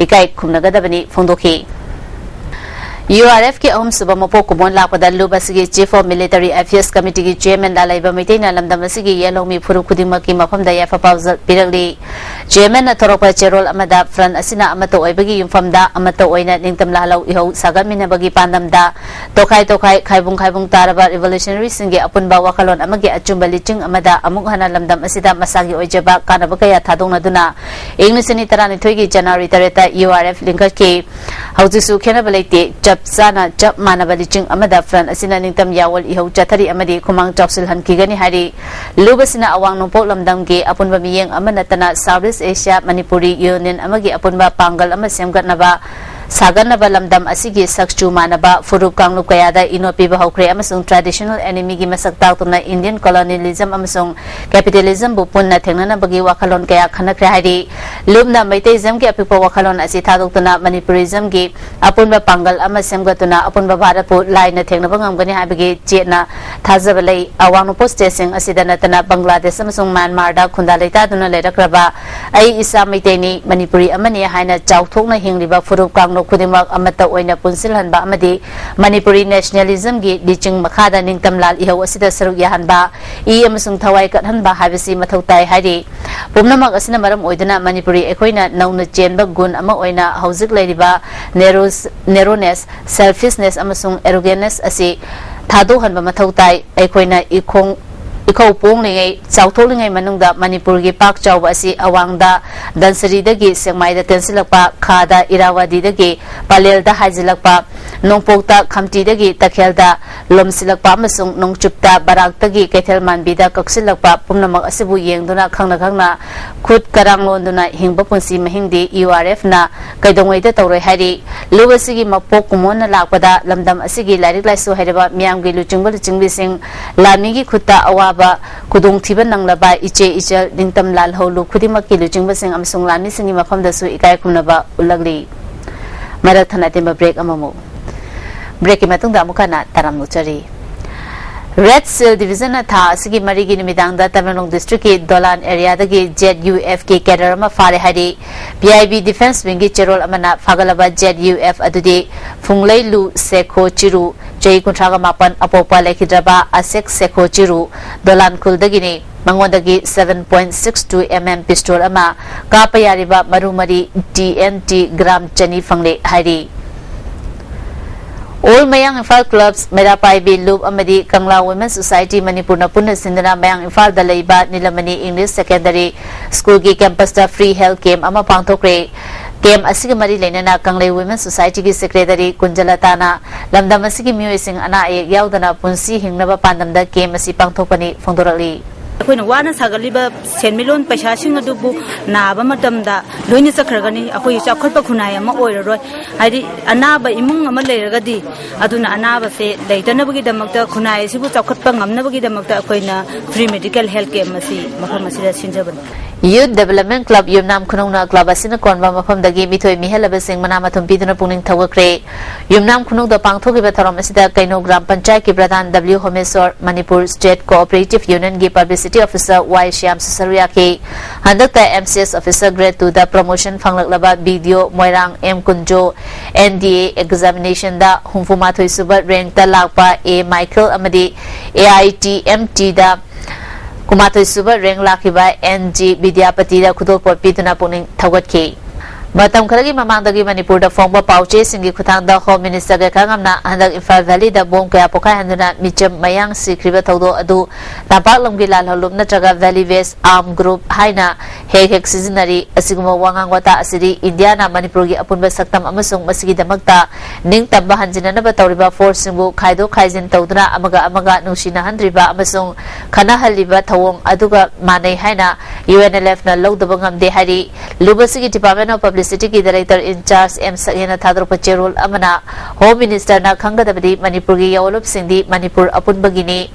ꯏꯀꯥꯏ ꯈꯨꯝꯅꯒꯗꯕꯅꯤ ꯐꯣꯡꯗꯣꯛꯈꯤ꯫ URF ꯀꯤ ꯑꯍꯨꯝꯁꯨꯕ ꯃꯄꯣꯛ ꯀꯨꯝꯑꯣꯟ ꯂꯥꯛꯄꯗ ꯂꯨꯞ ꯑꯁꯤꯒꯤ Chief of Military Affairs Committee ꯒꯤ Chairman ꯂꯥꯂꯩꯕ ꯃꯩꯇꯩꯅ ꯂꯝꯗꯝ ꯑꯁꯤꯒꯤ ꯌꯦꯜꯍꯧꯃꯤ ꯐꯨꯔꯨꯞ ꯈꯨꯗꯤꯡꯃꯛꯀꯤ ꯃꯐꯝꯗ ꯌꯥꯏꯐ ꯄꯥꯎꯖꯦꯜ ꯄꯤꯔꯛꯂꯤ꯫ Chairman ꯅ ꯊꯣꯔꯛꯄ ꯆꯦꯔꯣꯜ ꯑꯃꯗ Front ꯑꯁꯤꯅ ꯑꯃꯠꯇ ꯑꯣꯏꯕꯒꯤ ꯌꯨꯝꯐꯝꯗ ꯑꯃꯠꯇ ꯑꯣꯏꯅ ꯅꯤꯡꯇꯝ ꯂꯥꯜꯍꯧ ꯏꯍꯧ ꯁꯥꯒꯠꯃꯤꯟꯅꯕꯒꯤ ꯄꯥꯟꯗꯝꯗ ꯇꯣꯈꯥꯏ ꯇꯣꯈꯥꯏ, ꯈꯥꯏꯕꯨꯡ ꯈꯥꯏꯕꯨꯡ ꯇꯥꯔꯕ revolutionary ꯁꯤꯡꯒꯤ ꯑꯄꯨꯟꯕ ꯋꯥꯈꯜꯂꯣꯟ ꯑꯃꯒꯤ ꯑꯆꯨꯝꯕ ꯂꯤꯆꯤꯡ ꯑꯃꯗ ꯑꯃꯨꯛ ꯍꯟꯅ ꯂꯝꯗꯝ ꯑꯁꯤꯗ ꯃꯁꯥꯒꯤ ꯑꯣꯏꯖꯕ ꯀꯥꯟꯅꯕ ꯀꯌꯥ ꯊꯥꯗꯣꯛꯅꯗꯨꯅ ꯏꯪ ꯂꯤꯁꯤꯡ ꯑꯅꯤ ꯇꯔꯥꯅꯤꯊꯣꯏꯒꯤ January ꯇꯔꯦꯠꯇ URF ꯂꯤꯡꯈꯠꯈꯤ꯫ ꯍꯧꯖꯤꯛꯁꯨ ꯈꯦꯠꯅꯕ ꯂꯩꯇꯦ, ꯆꯞ ꯆꯥꯅ ꯆꯞ ꯃꯥꯟꯅꯕ ꯂꯤꯆꯤꯡ ꯑꯃꯗ Front ꯑꯁꯤꯅ ꯅꯤꯡꯇꯝ ꯌꯥꯑꯣꯜ ꯏꯍꯧ ꯆꯠꯊꯔꯤ ꯑꯃꯗꯤ ꯈꯨꯃꯥꯡ ꯆꯥꯎꯁꯤꯜꯍꯟꯈꯤꯒꯅꯤ ꯍꯥꯏꯔꯤ꯫ ꯂꯨꯞ ꯑꯁꯤꯅ ꯑꯋꯥꯡ ꯅꯣꯡꯄꯣꯛ ꯂꯝꯗꯝꯒꯤ ꯑꯄꯨꯟꯕ ꯃꯤꯠꯌꯦꯡ ꯑꯃ ꯅꯠꯇꯅ South East Asia Manipuri Union ꯑꯃꯒꯤ ꯑꯄꯨꯟꯕ ꯄꯥꯡꯒꯜ ꯑꯃ ꯁꯦꯝꯒꯠꯅꯕ ꯁꯥꯒꯠꯅꯕ ꯂꯝꯗꯝ ꯑꯁꯤꯒꯤ ꯁꯛꯆꯨ ꯃꯥꯟꯅꯕ ꯐꯨꯔꯨꯞ ꯀꯥꯡꯂꯨꯞ ꯀꯌꯥꯗ ꯏꯅꯣꯠ ꯄꯤꯕ ꯍꯧꯈ꯭ꯔꯦ ꯑꯃꯁꯨꯡ traditional enemy ꯒꯤ ꯃꯁꯛ ꯇꯥꯛꯇꯨꯅ Indian colonialism ꯑꯃꯁꯨꯡ capitalism ꯕꯨ ꯄꯨꯟꯅ ꯊꯦꯡꯅꯅꯕꯒꯤ ꯋꯥꯈꯜꯂꯣꯟ ꯀꯌꯥ ꯈꯟꯅꯈ꯭ꯔꯦ ꯍꯥꯏꯔꯤ꯫ ꯂꯨꯞꯅ Meiteism ꯒꯤ ꯑꯄꯤꯛꯄ ꯋꯥꯈꯜꯂꯣꯟ ꯑꯁꯤ ꯊꯥꯗꯣꯛꯇꯨꯅ Manipurism ꯒꯤ ꯑꯄꯨꯟꯕ ꯄꯥꯡꯒꯜ ꯑꯃ ꯁꯦꯝꯒꯠꯇꯨꯅ ꯑꯄꯨꯟꯕ ꯚꯥꯔꯠꯄꯨ ꯂꯥꯏꯅ ꯊꯦꯡꯅꯕ ꯉꯝꯒꯅꯤ ꯍꯥꯏꯕꯒꯤ ꯆꯦꯠꯅ ꯊꯥꯖꯕ ꯂꯩ꯫ ꯑꯋꯥꯡ ꯅꯣꯡꯄꯣꯛ state ꯁꯤꯡ ꯑꯁꯤꯗ ꯅꯠꯇꯅ ꯕꯪꯒ꯭ꯂꯥꯗꯦꯁ ꯑꯃꯁꯨꯡ ꯃ꯭ꯌꯥꯟꯃꯥꯔꯗ ꯈꯨꯟꯗꯥ ꯂꯩꯇꯥꯗꯨꯅ ꯂꯩꯔꯛꯈ꯭ꯔꯕ ꯑꯩ ꯏꯁꯥ ꯃꯩꯇꯩꯅꯤ, ꯃꯅꯤꯄꯨꯔꯤ ꯑꯃꯅꯤ ꯍꯥꯏꯅ ꯆꯥꯎꯊꯣꯛꯅ ꯍꯤꯡꯂꯤꯕ ꯐꯨꯔꯨꯞ ꯀꯥꯡꯂꯨꯞ ꯈꯨꯗꯤꯡꯃꯛ ꯑꯃꯠꯇ ꯑꯣꯏꯅ ꯄꯨꯟꯁꯤꯜꯍꯟꯕ ꯑꯃꯗꯤ ꯃꯅꯤꯄꯨꯔꯤ nationalism ꯒꯤ ꯂꯤꯆꯤꯡ ꯃꯈꯥꯗ ꯅꯤꯡꯇꯝ ꯂꯥꯜ ꯏꯍꯧ ꯑꯁꯤꯗ ꯁꯔꯨꯛ ꯌꯥꯍꯟꯕ, ꯏ ꯑꯃꯁꯨꯡ ꯊꯋꯥꯏ ꯀꯠꯍꯟꯕ ꯍꯥꯏꯕꯁꯤ ꯃꯊꯧ ꯇꯥꯏ ꯍꯥꯏꯔꯤ꯫ ꯄꯨꯝꯅꯃꯛ ꯑꯁꯤꯅ ꯃꯔꯝ ꯑꯣꯏꯗꯨꯅ ꯃꯅꯤꯄꯨꯔꯤ ꯑꯩꯈꯣꯏꯅ ꯅꯧꯅ ꯆꯦꯟꯕ ꯒꯨꯟ ꯑꯃ ꯑꯣꯏꯅ ꯍꯧꯖꯤꯛ ꯂꯩꯔꯤꯕ narrow-, narrowness, selfishness ꯑꯃꯁꯨꯡ arrogance ꯑꯁꯤ ꯊꯥꯗꯣꯛꯍꯟꯕ ꯃꯊꯧ ꯇꯥꯏ꯫ ꯑꯩꯈꯣꯏꯅ ꯏꯈꯣꯡ, ꯏꯈꯧ ꯄꯣꯡꯂꯤꯉꯩ, ꯆꯥꯎꯊꯣꯛꯂꯤꯉꯩ ꯃꯅꯨꯡꯗ ꯃꯅꯤꯄꯨꯔꯒꯤ ꯄꯥꯛ ꯆꯥꯎꯕ ꯑꯁꯤ ꯑꯋꯥꯡꯗ ꯙꯟꯁꯔꯤꯗꯒꯤ ꯁꯦꯛꯃꯥꯏꯗ ꯇꯦꯟꯁꯤꯜꯂꯛꯄ, ꯈꯥꯗ ꯏꯔꯥꯋꯥꯗꯤꯗꯒꯤ ꯄꯂꯦꯜꯗ ꯍꯥꯏꯖꯤꯜꯂꯛꯄ, ꯅꯣꯡꯄꯣꯛꯇ ꯈꯝꯇꯤꯗꯒꯤ ꯇꯈꯦꯜꯗ ꯂꯣꯝꯁꯤꯜꯂꯛꯄ ꯑꯃꯁꯨꯡ ꯅꯣꯡꯆꯨꯞꯇ ꯕꯔꯥꯛꯇꯒꯤ ꯀꯩꯊꯦꯜ ꯃꯥꯟꯕꯤꯗ ꯀꯛꯁꯤꯜꯂꯛꯄ ꯄꯨꯝꯅꯃꯛ ꯑꯁꯤꯕꯨ ꯌꯦꯡꯗꯨꯅ ꯈꯪꯅ ꯈꯪꯅ ꯈꯨꯠ ꯀꯔꯥꯡ ꯂꯣꯟꯗꯨꯅ ꯍꯤꯡꯕ ꯄꯨꯟꯁꯤ ꯃꯍꯤꯡꯗꯤ URF ꯅ ꯀꯩꯗꯧꯉꯩꯗ ꯇꯧꯔꯣꯏ ꯍꯥꯏꯔꯤ꯫ ꯂꯨꯞ ꯑꯁꯤꯒꯤ ꯃꯄꯣꯛ ꯀꯨꯝꯑꯣꯟꯅ ꯂꯥꯛꯄꯗ ꯂꯝꯗꯝ ꯑꯁꯤꯒꯤ ꯂꯥꯏꯔꯤꯛ ꯂꯥꯏꯁꯨ ꯍꯩꯔꯕ ꯃꯤꯌꯥꯝꯒꯤ ꯂꯨꯆꯤꯡꯕ ꯂꯨꯆꯤꯡꯕꯤꯁꯤꯡ, ꯂꯥꯟꯃꯤꯒꯤ ꯈꯨꯠꯇ ꯑꯋꯥꯕ ꯈꯨꯗꯣꯡꯊꯤꯕ ꯅꯪꯂꯕ ꯏꯆꯦ ꯏꯆꯜ ꯅꯤꯡꯇꯝ ꯂꯥꯜꯍꯧ ꯂꯨꯞ ꯈꯨꯗꯤꯡꯃꯛꯀꯤ ꯂꯨꯆꯤꯡꯕꯁꯤꯡ ꯑꯃꯁꯨꯡ ꯂꯥꯟꯃꯤꯁꯤꯡꯒꯤ ꯃꯐꯝꯗꯁꯨ ꯏꯀꯥꯏ ꯈꯨꯝꯅꯕ ꯎꯠꯂꯛꯂꯤ꯫ ꯃꯔꯛ ꯊꯠꯅ ꯑꯇꯦꯟꯕ break ꯑꯃꯃꯨꯛ꯫ Break ꯀꯤ ꯃꯇꯨꯡꯗ ꯑꯃꯨꯛ ꯍꯟꯅ ꯇꯔꯥꯝꯅ ꯑꯣꯛꯆꯔꯤ꯫ Red Cell Division ꯅ ꯊꯥ ꯑꯁꯤꯒꯤ ꯃꯔꯤꯒꯤ ꯅꯨꯃꯤꯗꯥꯡꯗ ꯇꯃꯦꯡꯂꯣꯡ district ꯀꯤ ꯗꯣꯂꯥꯟ area ꯗꯒꯤ Z U F ꯀꯤ cadre ꯑꯃ ꯐꯥꯔꯦ ꯍꯥꯏꯔꯤ꯫ P I B defence wing ꯒꯤ ꯆꯦꯔꯣꯜ ꯑꯃꯅ ꯐꯥꯒꯠꯂꯕ Z U F ꯑꯗꯨꯗꯤ ꯐꯨꯡꯂꯩꯂꯨ ꯁꯦꯈꯣ ꯆꯤꯔꯨ, ꯆꯍꯤ ꯀꯨꯟꯊ꯭ꯔꯥꯒ ꯃꯥꯄꯟ, ꯑꯄꯣꯛꯄ ꯂꯩꯈꯤꯗ꯭ꯔꯕ ꯑꯁꯦꯛ ꯁꯦꯈꯣ ꯆꯤꯔꯨ, ꯗꯣꯂꯥꯟ ꯈꯨꯜꯗꯒꯤꯅꯤ꯫ ꯃꯉꯣꯟꯗꯒꯤ seven point six two M M pistol ꯑꯃ, ꯀꯥꯞꯄ ꯌꯥꯔꯤꯕ ꯃꯔꯨ ꯃꯔꯤ T N T gram ꯆꯅꯤ ꯐꯪꯂꯦ ꯍꯥꯏꯔꯤ꯫ All Mayang Imphal Clubs, ꯃꯩꯔꯥ ꯄꯥꯏꯕꯤ ꯂꯨꯞ ꯑꯃꯗꯤ ꯀꯪꯂꯥ Women Society ꯃꯅꯤꯄꯨꯔꯅ ꯄꯨꯟꯅ ꯁꯤꯟꯗꯨꯅ ꯃꯌꯥꯡ ꯏꯝꯐꯥꯜꯗ ꯂꯩꯕ ꯅꯤꯂꯃꯅꯤ English Secondary School ꯒꯤ campus ꯇ free health camp ꯑꯃ ꯄꯥꯡꯊꯣꯛꯈ꯭ꯔꯦ꯫ Camp ꯑꯁꯤꯒ ꯃꯔꯤ ꯂꯩꯅꯅ ꯀꯪꯂꯩ Women Society ꯒꯤ secretary ꯀꯨꯟꯖꯂꯇꯥꯅ ꯂꯝꯗꯝ ꯑꯁꯤꯒꯤ ꯃꯤꯑꯣꯏꯁꯤꯡ ꯑꯅꯥ ꯑꯌꯦꯛ ꯌꯥꯎꯗꯅ ꯄꯨꯟꯁꯤ ꯍꯤꯡꯅꯕ ꯄꯥꯟꯗꯝꯗ camp ꯑꯁꯤ ꯄꯥꯡꯊꯣꯛꯄꯅꯤ ꯐꯣꯡꯗꯣꯔꯛꯂꯤ꯫ ꯑꯩꯈꯣꯏꯅ ꯋꯥꯅ ꯁꯥꯒꯠꯂꯤꯕ ꯁꯦꯟꯃꯤꯠꯂꯣꯟ ꯄꯩꯁꯥꯁꯤꯡ ꯑꯗꯨꯕꯨ ꯅꯥꯕ ꯃꯇꯝꯗ ꯂꯣꯏꯅ ꯆꯠꯈ꯭ꯔꯒꯅꯤ꯫ ꯑꯩꯈꯣꯏꯒꯤ ꯆꯥꯎꯈꯠꯄ ꯈꯨꯟꯅꯥꯏ ꯑꯃ ꯑꯣꯏꯔꯔꯣꯏ꯫ ꯍꯥꯏꯗꯤ ꯑꯅꯥꯕ ꯏꯃꯨꯡ ꯑꯃ ꯂꯩꯔꯒꯗꯤ ꯑꯗꯨꯅ ꯑꯅꯥꯕꯁꯦ ꯂꯩꯇꯅꯕꯒꯤꯗꯃꯛꯇ, ꯈꯨꯟꯅꯥꯏ ꯑꯁꯤꯕꯨ ꯆꯥꯎꯈꯠꯄ ꯉꯝꯅꯕꯒꯤꯗꯃꯛꯇ ꯑꯩꯈꯣꯏꯅ free medical health camp ꯑꯁꯤ ꯃꯐꯝ ꯑꯁꯤꯗ ꯁꯤꯟꯖꯕꯅꯤ꯫ Youth Development Club ꯌꯨꯝꯅꯥꯝ ꯈꯨꯅꯧꯅ club ꯑꯁꯤꯅ ꯀꯣꯟꯕ ꯃꯐꯝꯗꯒꯤ ꯃꯤꯊꯣꯏ ꯃꯤꯍꯦꯜꯂꯕꯁꯤꯡ ꯃꯅꯥ ꯃꯊꯨꯝ ꯄꯤꯗꯨꯅ ꯄꯨꯛꯅꯤꯡ ꯊꯧꯒꯠꯈ꯭ꯔꯦ꯫ ꯌꯨꯝꯅꯥꯝ ꯈꯨꯅꯧꯗ ꯄꯥꯡꯊꯣꯛꯈꯤꯕ ꯊꯧꯔꯝ ꯑꯁꯤꯗ ꯀꯩꯅꯧ ꯒ꯭ꯔꯥꯝ ꯄꯟꯆꯥꯌꯠꯀꯤ ꯄ꯭ꯔꯙꯥꯟ W ꯍꯣꯃꯦꯁꯣꯔ, Manipur State Cooperative Union ꯒꯤ publicity officer Y ꯁ꯭ꯌꯥꯝ ꯁꯨ ꯁꯔꯨꯛ ꯌꯥꯈꯤ꯫ ꯍꯟꯗꯛꯇ M C S officer grade two the promotion ꯐꯪꯂꯛꯂꯕ B D O Moirang M Kunjo, N D A examination ꯗ ꯍꯨꯝꯐꯨ ꯃꯥꯊꯣꯏ ꯁꯨꯕ rank ꯇ ꯂꯥꯛꯄ A ꯃꯥꯏꯀꯦꯜ ꯑꯃꯗꯤ A I T M T ꯗ ꯀꯨꯟꯃꯥꯊꯣꯏ ꯁꯨꯕ rank ꯂꯥꯛꯈꯤꯕ N G ꯕꯤꯗ꯭ꯌꯥꯄꯇꯤꯗ ꯈꯨꯗꯣꯜꯄꯣꯠ ꯄꯤꯗꯨꯅ ꯄꯨꯛꯅꯤꯡ ꯊꯧꯒꯠꯈꯤ꯫ ꯃꯇꯝ ꯈꯔꯒꯤ ꯃꯃꯥꯡꯗꯒꯤ ꯃꯅꯤꯄꯨꯔꯗ ꯐꯣꯡꯕ ꯄꯥꯎꯆꯦꯁꯤꯡꯒꯤ ꯈꯨꯠꯊꯥꯡꯗ Home Minister ꯒ ꯈꯪꯉꯝꯅ ꯍꯟꯗꯛ ꯏꯝꯐꯥꯜ Valley ꯗ bomb ꯀꯌꯥ ꯄꯣꯈꯥꯏꯍꯟꯗꯨꯅ ꯃꯤꯆꯝ ꯃꯌꯥꯡ ꯁꯤꯈ꯭ꯔꯤꯕ ꯊꯧꯗꯣꯛ ꯑꯗꯨ ꯇꯝꯄꯥꯛ ꯂꯝꯒꯤ ꯂꯥꯜꯍꯧꯂꯨꯞ ꯅꯠꯇ꯭ꯔꯒ Valley West Armed Group ꯍꯥꯏꯅ ꯍꯦꯛ ꯍꯦꯛ ꯁꯤꯖꯤꯟꯅꯔꯤ꯫ ꯑꯁꯤꯒꯨꯝꯕ ꯋꯥꯉꯥꯡ ꯋꯥꯇꯥ ꯑꯁꯤꯗꯤ ꯏꯟꯗꯤꯌꯥꯅ ꯃꯅꯤꯄꯨꯔꯒꯤ ꯑꯄꯨꯟꯕ ꯁꯛꯇꯝ ꯑꯃꯁꯨꯡ ꯃꯁꯤꯒꯤꯗꯃꯛꯇ ꯅꯤꯡꯇꯝꯕ ꯍꯟꯖꯤꯟꯅꯅꯕ ꯇꯧꯔꯤꯕ force ꯁꯤꯡꯕꯨ ꯈꯥꯏꯗꯣꯛ ꯈꯥꯏꯖꯤꯟ ꯇꯧꯗꯨꯅ ꯑꯃꯒ ꯑꯃꯒ ꯅꯨꯡꯁꯤꯅꯍꯟꯗ꯭ꯔꯤꯕ ꯑꯃꯁꯨꯡ ꯈꯠꯅꯍꯜꯂꯤꯕ ꯊꯧꯑꯣꯡ ꯑꯗꯨꯒ ꯃꯥꯟꯅꯩ ꯍꯥꯏꯅ U N L F ꯅ ꯂꯧꯗꯕ ꯉꯝꯗꯦ ꯍꯥꯏꯔꯤ꯫ ꯂꯨꯞ ꯑꯁꯤꯒꯤ Department of Publicity ꯒꯤ Director in charge M ꯁꯛꯍꯦꯟꯅ ꯊꯥꯗꯣꯔꯛꯄ ꯆꯦꯔꯣꯜ ꯑꯃꯅ Home Minister ꯅ ꯈꯪꯒꯗꯕꯗꯤ ꯃꯅꯤꯄꯨꯔꯒꯤ ꯌꯥꯑꯣꯟꯂꯨꯞꯁꯤꯡꯗꯤ ꯃꯅꯤꯄꯨꯔ ꯑꯄꯨꯟꯕꯒꯤꯅꯤ꯫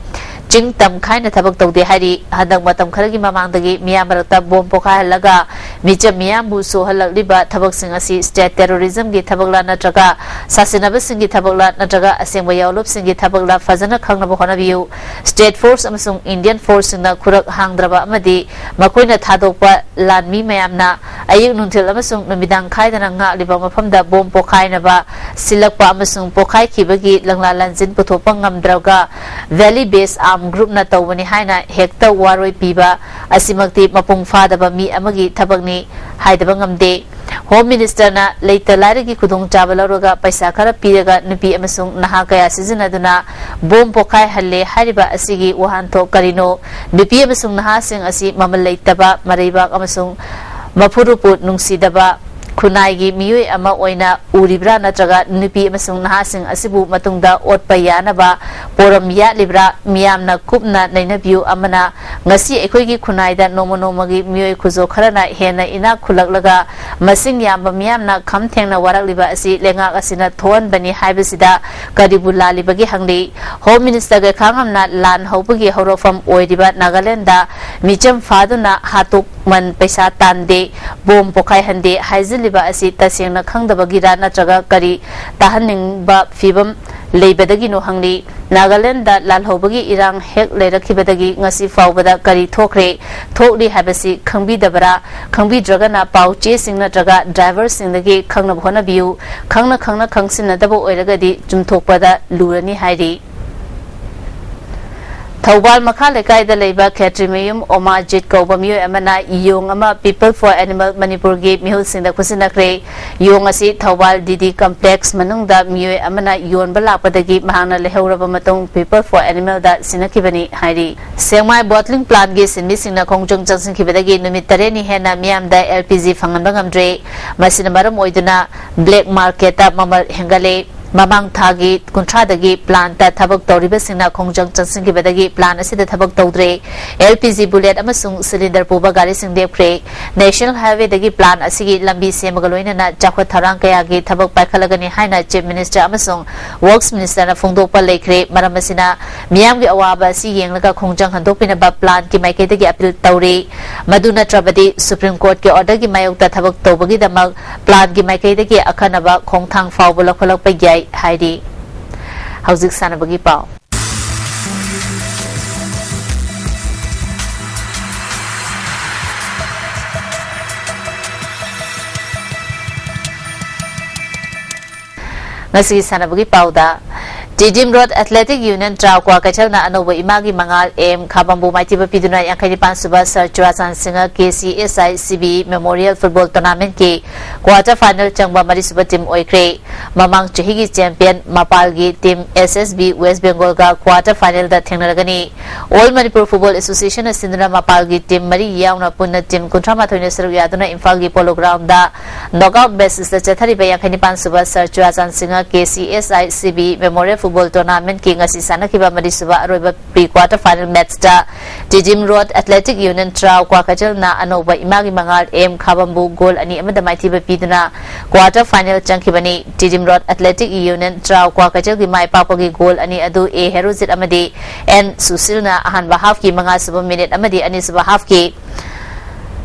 ꯆꯤꯡ ꯇꯝ ꯈꯥꯏꯅ ꯊꯕꯛ ꯇꯧꯗꯦ ꯍꯥꯏꯔꯤ꯫ ꯍꯟꯗꯛ ꯃꯇꯝ ꯈꯔꯒꯤ ꯃꯃꯥꯡꯗꯒꯤ ꯃꯤꯌꯥꯝ ꯃꯔꯛꯇ ꯕꯣꯝ ꯄꯣꯈꯥꯏꯍꯜꯂꯒ ꯃꯤꯆꯝ ꯃꯤꯌꯥꯝꯕꯨ ꯁꯣꯛꯍꯜꯂꯛꯂꯤꯕ ꯊꯕꯛꯁꯤꯡ ꯑꯁꯤ state terrorism ꯒꯤ ꯊꯕꯛꯂ ꯅꯠꯇ꯭ꯔꯒ ꯁꯥꯁꯤꯟꯅꯕꯁꯤꯡꯒꯤ ꯊꯕꯛꯂ ꯅꯠꯇ꯭ꯔꯒ ꯑꯁꯦꯡꯕ ꯌꯥꯑꯣꯂꯨꯞꯁꯤꯡꯒꯤ ꯊꯕꯛꯂ ꯐꯖꯅ ꯈꯪꯅꯕ ꯍꯣꯠꯅꯕꯤꯌꯨ꯫ State force ꯑꯃꯁꯨꯡ Indian force ꯁꯤꯡꯅ ꯈꯨꯔꯛ ꯍꯥꯡꯗ꯭ꯔꯕ ꯑꯃꯗꯤ ꯃꯈꯣꯏꯅ ꯊꯥꯗꯣꯛꯄ ꯂꯥꯟꯃꯤ ꯃꯌꯥꯝꯅ ꯑꯌꯨꯛ ꯅꯨꯡꯊꯤꯜ ꯑꯃꯁꯨꯡ ꯅꯨꯃꯤꯗꯥꯡ ꯈꯥꯏꯗꯅ ꯉꯥꯛꯂꯤꯕ ꯃꯐꯝꯗ ꯕꯣꯝ ꯄꯣꯈꯥꯏꯅꯕ ꯁꯤꯜꯂꯛꯄ ꯑꯃꯁꯨꯡ ꯄꯣꯈꯥꯏꯈꯤꯕꯒꯤ ꯂꯪꯂꯥ ꯂꯪꯖꯤꯟ ꯄꯨꯊꯣꯛꯄ ꯉꯝꯗ꯭ꯔꯒ Valley Based Armed Group ꯅ ꯇꯧꯕꯅꯤ ꯍꯥꯏꯅ ꯍꯦꯛꯇ ꯋꯥꯔꯣꯏ ꯄꯤꯕ ꯑꯁꯤꯃꯛꯇꯤ ꯃꯄꯨꯡ ꯐꯥꯗꯕ ꯃꯤ ꯑꯃꯒꯤ ꯊꯕꯛꯅꯤ ꯍꯥꯏꯗꯕ ꯉꯝꯗꯦ꯫ Home Minister ꯅ ꯂꯩꯇ ꯂꯥꯏꯔꯒꯤ ꯈꯨꯗꯣꯡꯆꯥꯕ ꯂꯧꯔꯒ ꯄꯩꯁꯥ ꯈꯔ ꯄꯤꯔꯒ ꯅꯨꯄꯤ ꯑꯃꯁꯨꯡ ꯅꯍꯥ ꯀꯌꯥ ꯁꯤꯖꯤꯟꯅꯗꯨꯅ ꯕꯣꯝ ꯄꯣꯈꯥꯏꯍꯜꯂꯦ ꯍꯥꯏꯔꯤꯕ ꯑꯁꯤꯒꯤ ꯋꯥꯍꯟꯊꯣꯛ ꯀꯔꯤꯅꯣ? ꯅꯨꯄꯤ ꯑꯃꯁꯨꯡ ꯅꯍꯥꯁꯤꯡ ꯑꯁꯤ ꯃꯃꯜ ꯂꯩꯇꯕ ꯃꯔꯩꯕꯥꯛ ꯑꯃꯁꯨꯡ ꯃꯐꯨꯔꯨꯞꯄꯨ ꯅꯨꯡꯁꯤꯗꯕ ꯈꯨꯟꯅꯥꯏꯒꯤ ꯃꯤꯑꯣꯏ ꯑꯃ ꯑꯣꯏꯅ ꯎꯔꯤꯕ꯭ꯔꯥ ꯅꯠꯇ꯭ꯔꯒ ꯅꯨꯄꯤ ꯑꯃꯁꯨꯡ ꯅꯍꯥꯁꯤꯡ ꯑꯁꯤꯕꯨ ꯃꯇꯨꯡꯗ ꯑꯣꯠꯄ ꯌꯥꯅꯕ ꯄꯣꯔꯝ ꯌꯥꯠꯂꯤꯕ꯭ꯔꯥ? ꯃꯤꯌꯥꯝꯅ ꯀꯨꯞꯅ ꯅꯩꯅꯕꯤꯌꯨ꯫ ꯑꯃꯅ ꯉꯁꯤ ꯑꯩꯈꯣꯏꯒꯤ ꯈꯨꯟꯅꯥꯏꯗ ꯅꯣꯡꯃ ꯅꯣꯡꯃꯒꯤ ꯃꯤꯑꯣꯏ ꯈꯨꯖꯣ ꯈꯔꯅ ꯍꯦꯟꯅ ꯏꯅꯥꯛ ꯈꯨꯜꯂꯛꯂꯒ ꯃꯁꯤꯡ ꯌꯥꯝꯕ ꯃꯤꯌꯥꯝꯅ ꯈꯝ ꯊꯦꯡꯅ ꯋꯥꯔꯛꯂꯤꯕ ꯑꯁꯤ ꯂꯩꯉꯥꯛ ꯑꯁꯤꯅ ꯊꯣꯛꯍꯟꯕꯅꯤ ꯍꯥꯏꯕꯁꯤꯗ ꯀꯔꯤꯕꯨ ꯂꯥꯜꯂꯤꯕꯒꯦ ꯍꯪꯂꯤ꯫ Home Minister ꯒꯩꯈꯥꯉꯝꯅ ꯂꯥꯟ ꯍꯧꯕꯒꯤ ꯍꯧꯔꯛꯐꯝ ꯑꯣꯏꯔꯤꯕ ꯅꯥꯒꯥꯂꯦꯟꯗ ꯃꯤꯆꯝ ꯐꯥꯗꯨꯅ ꯍꯥꯠꯇꯣꯛ ꯃꯟ ꯄꯩꯁꯥ ꯇꯥꯟꯗꯦ, ꯕꯣꯝ ꯄꯣꯈꯥꯏꯍꯟꯗꯦ ꯍꯥꯏꯖꯤꯜꯂꯤꯕ ꯑꯁꯤ ꯇꯁꯦꯡꯅ ꯈꯪꯗꯕꯒꯤꯔꯥ ꯅꯠꯇ꯭ꯔꯒ ꯀꯔꯤ ꯇꯥꯍꯟꯅꯤꯡꯕ ꯐꯤꯕꯝ ꯂꯩꯕꯗꯒꯤꯅꯣ ꯍꯪꯂꯤ꯫ ꯅꯥꯒꯥꯂꯦꯟꯗ ꯂꯥꯜꯍꯧꯕꯒꯤ ꯏꯔꯥꯡ ꯍꯦꯛ ꯂꯩꯔꯛꯈꯤꯕꯗꯒꯤ ꯉꯁꯤ ꯐꯥꯎꯕꯗ ꯀꯔꯤ ꯊꯣꯛꯈ꯭ꯔꯦ, ꯊꯣꯛꯂꯤ ꯍꯥꯏꯕꯁꯤ ꯈꯪꯕꯤꯗꯕ꯭ꯔꯥ? ꯈꯪꯕꯤꯗ꯭ꯔꯒꯅ ꯄꯥꯎ ꯆꯦꯁꯤꯡ ꯅꯠꯇ꯭ꯔꯒ driver ꯁꯤꯡꯗꯒꯤ ꯈꯪꯅꯕ ꯍꯣꯠꯅꯕꯤꯌꯨ꯫ ꯈꯪꯅ ꯈꯪꯅ ꯈꯪꯁꯤꯟꯅꯗꯕ ꯑꯣꯏꯔꯒꯗꯤ ꯆꯨꯝꯊꯣꯛꯄꯗ ꯂꯨꯔꯅꯤ ꯍꯥꯏꯔꯤ꯫ ꯊꯧꯕꯥꯜ ꯃꯈꯥ ꯂꯩꯀꯥꯏꯗ ꯂꯩꯕ ꯈꯦꯇ꯭ꯔꯤꯃꯌꯨꯝ ꯑꯣꯃꯥꯖꯤꯠ ꯀꯧꯕ ꯃꯤꯑꯣꯏ ꯑꯃꯅ ꯌꯣꯡ ꯑꯃ People for Animal ꯃꯅꯤꯄꯨꯔꯒꯤ ꯃꯤꯍꯨꯠꯁꯤꯡꯗ ꯈꯨꯠꯁꯤꯟꯅꯈ꯭ꯔꯦ꯫ ꯌꯣꯡ ꯑꯁꯤ ꯊꯧꯕꯥꯜ D D complex ꯃꯅꯨꯡꯗ ꯃꯤꯑꯣꯏ ꯑꯃꯅ ꯌꯣꯟꯕ ꯂꯥꯛꯄꯗꯒꯤ ꯃꯍꯥꯛꯅ ꯂꯩꯍꯧꯔꯕ ꯃꯇꯨꯡ People for Animal ꯗ ꯁꯤꯟꯅꯈꯤꯕꯅꯤ ꯍꯥꯏꯔꯤ꯫ ꯁꯦꯡꯃꯥꯏ bottling plant ꯀꯤ ꯁꯤꯟꯃꯤꯁꯤꯡꯅ ꯈꯣꯡꯖꯪ ꯆꯪꯁꯤꯟꯈꯤꯕꯗꯒꯤ ꯅꯨꯃꯤꯠ ꯇꯔꯦꯠꯅꯤ ꯍꯦꯟꯅ ꯃꯤꯌꯥꯝꯗ L P G ꯐꯪꯍꯟꯕ ꯉꯝꯗ꯭ꯔꯦ꯫ ꯃꯁꯤꯅ ꯃꯔꯝ ꯑꯣꯏꯗꯨꯅ black market ꯇ ꯃꯃꯜ ꯍꯦꯟꯒꯠꯂꯦ꯫ ꯃꯃꯥꯡ ꯊꯥꯒꯤ ꯀꯨꯟꯊ꯭ꯔꯥꯗꯒꯤ ꯄ꯭ꯂꯥꯟꯠꯇ ꯊꯕꯛ ꯇꯧꯔꯤꯕꯁꯤꯡꯅ ꯈꯣꯡꯖꯪ ꯆꯪꯁꯤꯟꯈꯤꯕꯗꯒꯤ ꯄ꯭ꯂꯥꯟꯠ ꯑꯁꯤꯗ ꯊꯕꯛ ꯇꯧꯗ꯭ꯔꯦ꯫ ꯑꯦꯜ ꯄꯤ ꯖꯤ ꯕꯨꯂꯦꯠ ꯑꯃꯁꯨꯡ ꯁꯤꯂꯤꯟꯗꯔ ꯄꯨꯕ ꯒꯥꯔꯤꯁꯤꯡ ꯂꯦꯞꯈ꯭ꯔꯦ꯫ ꯅꯦꯁꯅꯦꯜ ꯍꯥꯏꯋꯦꯗꯒꯤ ꯄ꯭ꯂꯥꯟꯠ ꯑꯁꯤꯒꯤ ꯂꯝꯕꯤ ꯁꯦꯝꯕꯒ ꯂꯣꯏꯅꯅ ꯆꯥꯎꯈꯠ ꯊꯧꯔꯥꯡ ꯀꯌꯥꯒꯤ ꯊꯕꯛ ꯄꯥꯏꯈꯠꯂꯒꯅꯤ ꯍꯥꯏꯅ ꯆꯤꯐ ꯃꯤꯅꯤꯁꯇꯔ ꯑꯃꯁꯨꯡ ꯋꯔꯛꯁ ꯃꯤꯅꯤꯁꯇꯔꯅ ꯐꯣꯡꯗꯣꯛꯄ ꯂꯩꯈ꯭ꯔꯦ꯫ ꯃꯔꯝ ꯑꯁꯤꯅ ꯃꯤꯌꯥꯝꯒꯤ ꯑꯋꯥꯕ ꯑꯁꯤ ꯌꯦꯡꯂꯒ ꯈꯣꯡꯖꯪ ꯍꯟꯗꯣꯛꯄꯤꯅꯕ ꯄ꯭ꯂꯥꯟꯠꯀꯤ ꯃꯥꯏꯀꯩꯗꯒꯤ ꯑꯄꯤꯜ ꯇꯧꯔꯤ꯫ ꯃꯗꯨ ꯅꯠꯇ꯭ꯔꯕꯗꯤ ꯁꯨꯄ꯭ꯔꯤꯝ ꯀꯣꯔꯠꯀꯤ ꯑꯣꯔꯗꯔꯒꯤ ꯃꯥꯌꯣꯛꯇ ꯊꯕꯛ ꯇꯧꯕꯒꯤꯗꯃꯛ ꯄ꯭ꯂꯥꯟꯠꯀꯤ ꯃꯥꯏꯀꯩꯗꯒꯤ ꯑꯈꯟꯅꯕ ꯈꯣꯡꯊꯥꯡ ꯐꯥꯎꯕ ꯂꯧꯈꯠꯂꯛꯄ ꯌꯥꯏ ꯍꯥꯏꯔꯤ꯫ ꯍꯧꯖꯤꯛ ꯁꯥꯟꯅꯕꯒꯤ ꯄꯥꯎ꯫ ꯉꯁꯤꯒꯤ ꯁꯥꯟꯅꯕꯒꯤ ꯄꯥꯎꯗ, Tiddim road athletic union TRAU ꯀ꯭ꯋꯥꯀꯩꯊꯦꯜꯅ ꯑꯅꯧꯕ ꯏꯃꯥꯒꯤ ꯃꯉꯥꯜ ꯑꯦꯝ ꯈꯥꯕꯝꯕꯨ ꯃꯥꯏꯊꯤꯕ ꯄꯤꯗꯨꯅ ꯌꯥꯡꯈꯩ ꯅꯤꯄꯥꯟ ꯁꯨꯕ sir ꯆꯨꯔꯥꯆꯥꯟ Singh K C S I C B memorial football ꯇꯣꯔꯅꯥꯃꯦꯟꯠꯀꯤ ꯀ꯭ꯋꯥꯔꯇꯔ ꯐꯥꯏꯅꯦꯜ ꯆꯪꯕ ꯃꯔꯤꯁꯨꯕ ꯇꯤꯝ ꯑꯣꯏꯈ꯭ꯔꯦ꯫ ꯃꯃꯥꯡ ꯆꯍꯤꯒꯤ ꯆꯦꯝꯄꯤꯌꯟ ꯃꯄꯥꯜꯒꯤ team S S B west ꯕꯦꯡꯒꯣꯜꯒ ꯀ꯭ꯋꯥꯔꯇꯔ ꯐꯥꯏꯅꯦꯜꯗ ꯊꯦꯡꯅꯔꯒꯅꯤ꯫ ꯑꯣꯜ ꯃꯅꯤꯄꯨꯔ ꯐꯨꯠꯕꯣꯜ ꯑꯦꯁꯣꯁꯤꯌꯦꯁꯟꯅ ꯁꯤꯟꯗꯨꯅ ꯃꯄꯥꯜꯒꯤ ꯇꯤꯝ ꯃꯔꯤ ꯌꯥꯎꯅ ꯄꯨꯟꯅ ꯇꯤꯝ ꯀꯨꯟꯊ꯭ꯔꯥ ꯃꯥꯊꯣꯏꯅ ꯁꯔꯨꯛ ꯌꯥꯗꯨꯅ ꯏꯝꯐꯥꯜꯒꯤ ꯄꯣꯂꯣ ꯒ꯭ꯔꯥꯎꯟꯗ ꯅꯣꯛꯑꯥꯎꯠ ꯕꯦꯁꯤꯁꯇ ꯆꯠꯊꯔꯤꯕ ꯌꯥꯡꯈꯩ ꯅꯤꯄꯥꯟ ꯁꯨꯕ sir ꯆꯨꯔꯥꯆꯥꯟ Singh K C S I C B memorial football ꯇꯣꯔꯅꯥꯃꯦꯟꯠꯀꯤ ꯉꯁꯤ ꯁꯥꯟꯅꯈꯤꯕ ꯃꯔꯤꯁꯨꯕ ꯑꯔꯣꯏꯕ ꯄ꯭ꯔꯤ ꯀ꯭ꯋꯥꯔꯇꯔ ꯐꯥꯏꯅꯦꯜ ꯃꯦꯠꯆꯇ Tiddim road athletic union TRAU ꯀ꯭ꯋꯥꯀꯩꯊꯦꯜꯅ ꯑꯅꯧꯕ ꯏꯃꯥꯒꯤ ꯃꯉꯥꯜ ꯑꯦꯝ ꯈꯥꯕꯝꯕꯨ ꯒꯣꯜ ꯑꯅꯤ ꯑꯃꯗ ꯃꯥꯏꯊꯤꯕ ꯄꯤꯗꯨꯅ ꯀ꯭ꯋꯥꯔꯇꯔ ꯐꯥꯏꯅꯦꯜ ꯆꯪꯈꯤꯕꯅꯤ꯫ Tiddim road athletic union TRAU ꯀ꯭ꯋꯥꯀꯩꯊꯦꯜꯒꯤ ꯃꯥꯏ ꯄꯥꯛꯄꯒꯤ ꯒꯣꯜ ꯑꯅꯤ ꯑꯗꯨ ꯑꯦ ꯍꯦꯔꯣꯖꯤꯠ ꯑꯃꯗꯤ ꯑꯦꯟ ꯁꯨꯁꯤꯜꯅ ꯑꯍꯥꯟꯕ ꯍꯥꯐꯀꯤ ꯃꯉꯥꯁꯨꯕ ꯃꯤꯅꯤꯠ ꯑꯃꯗꯤ ꯑꯅꯤꯁꯨꯕ ꯍꯥꯐꯀꯤ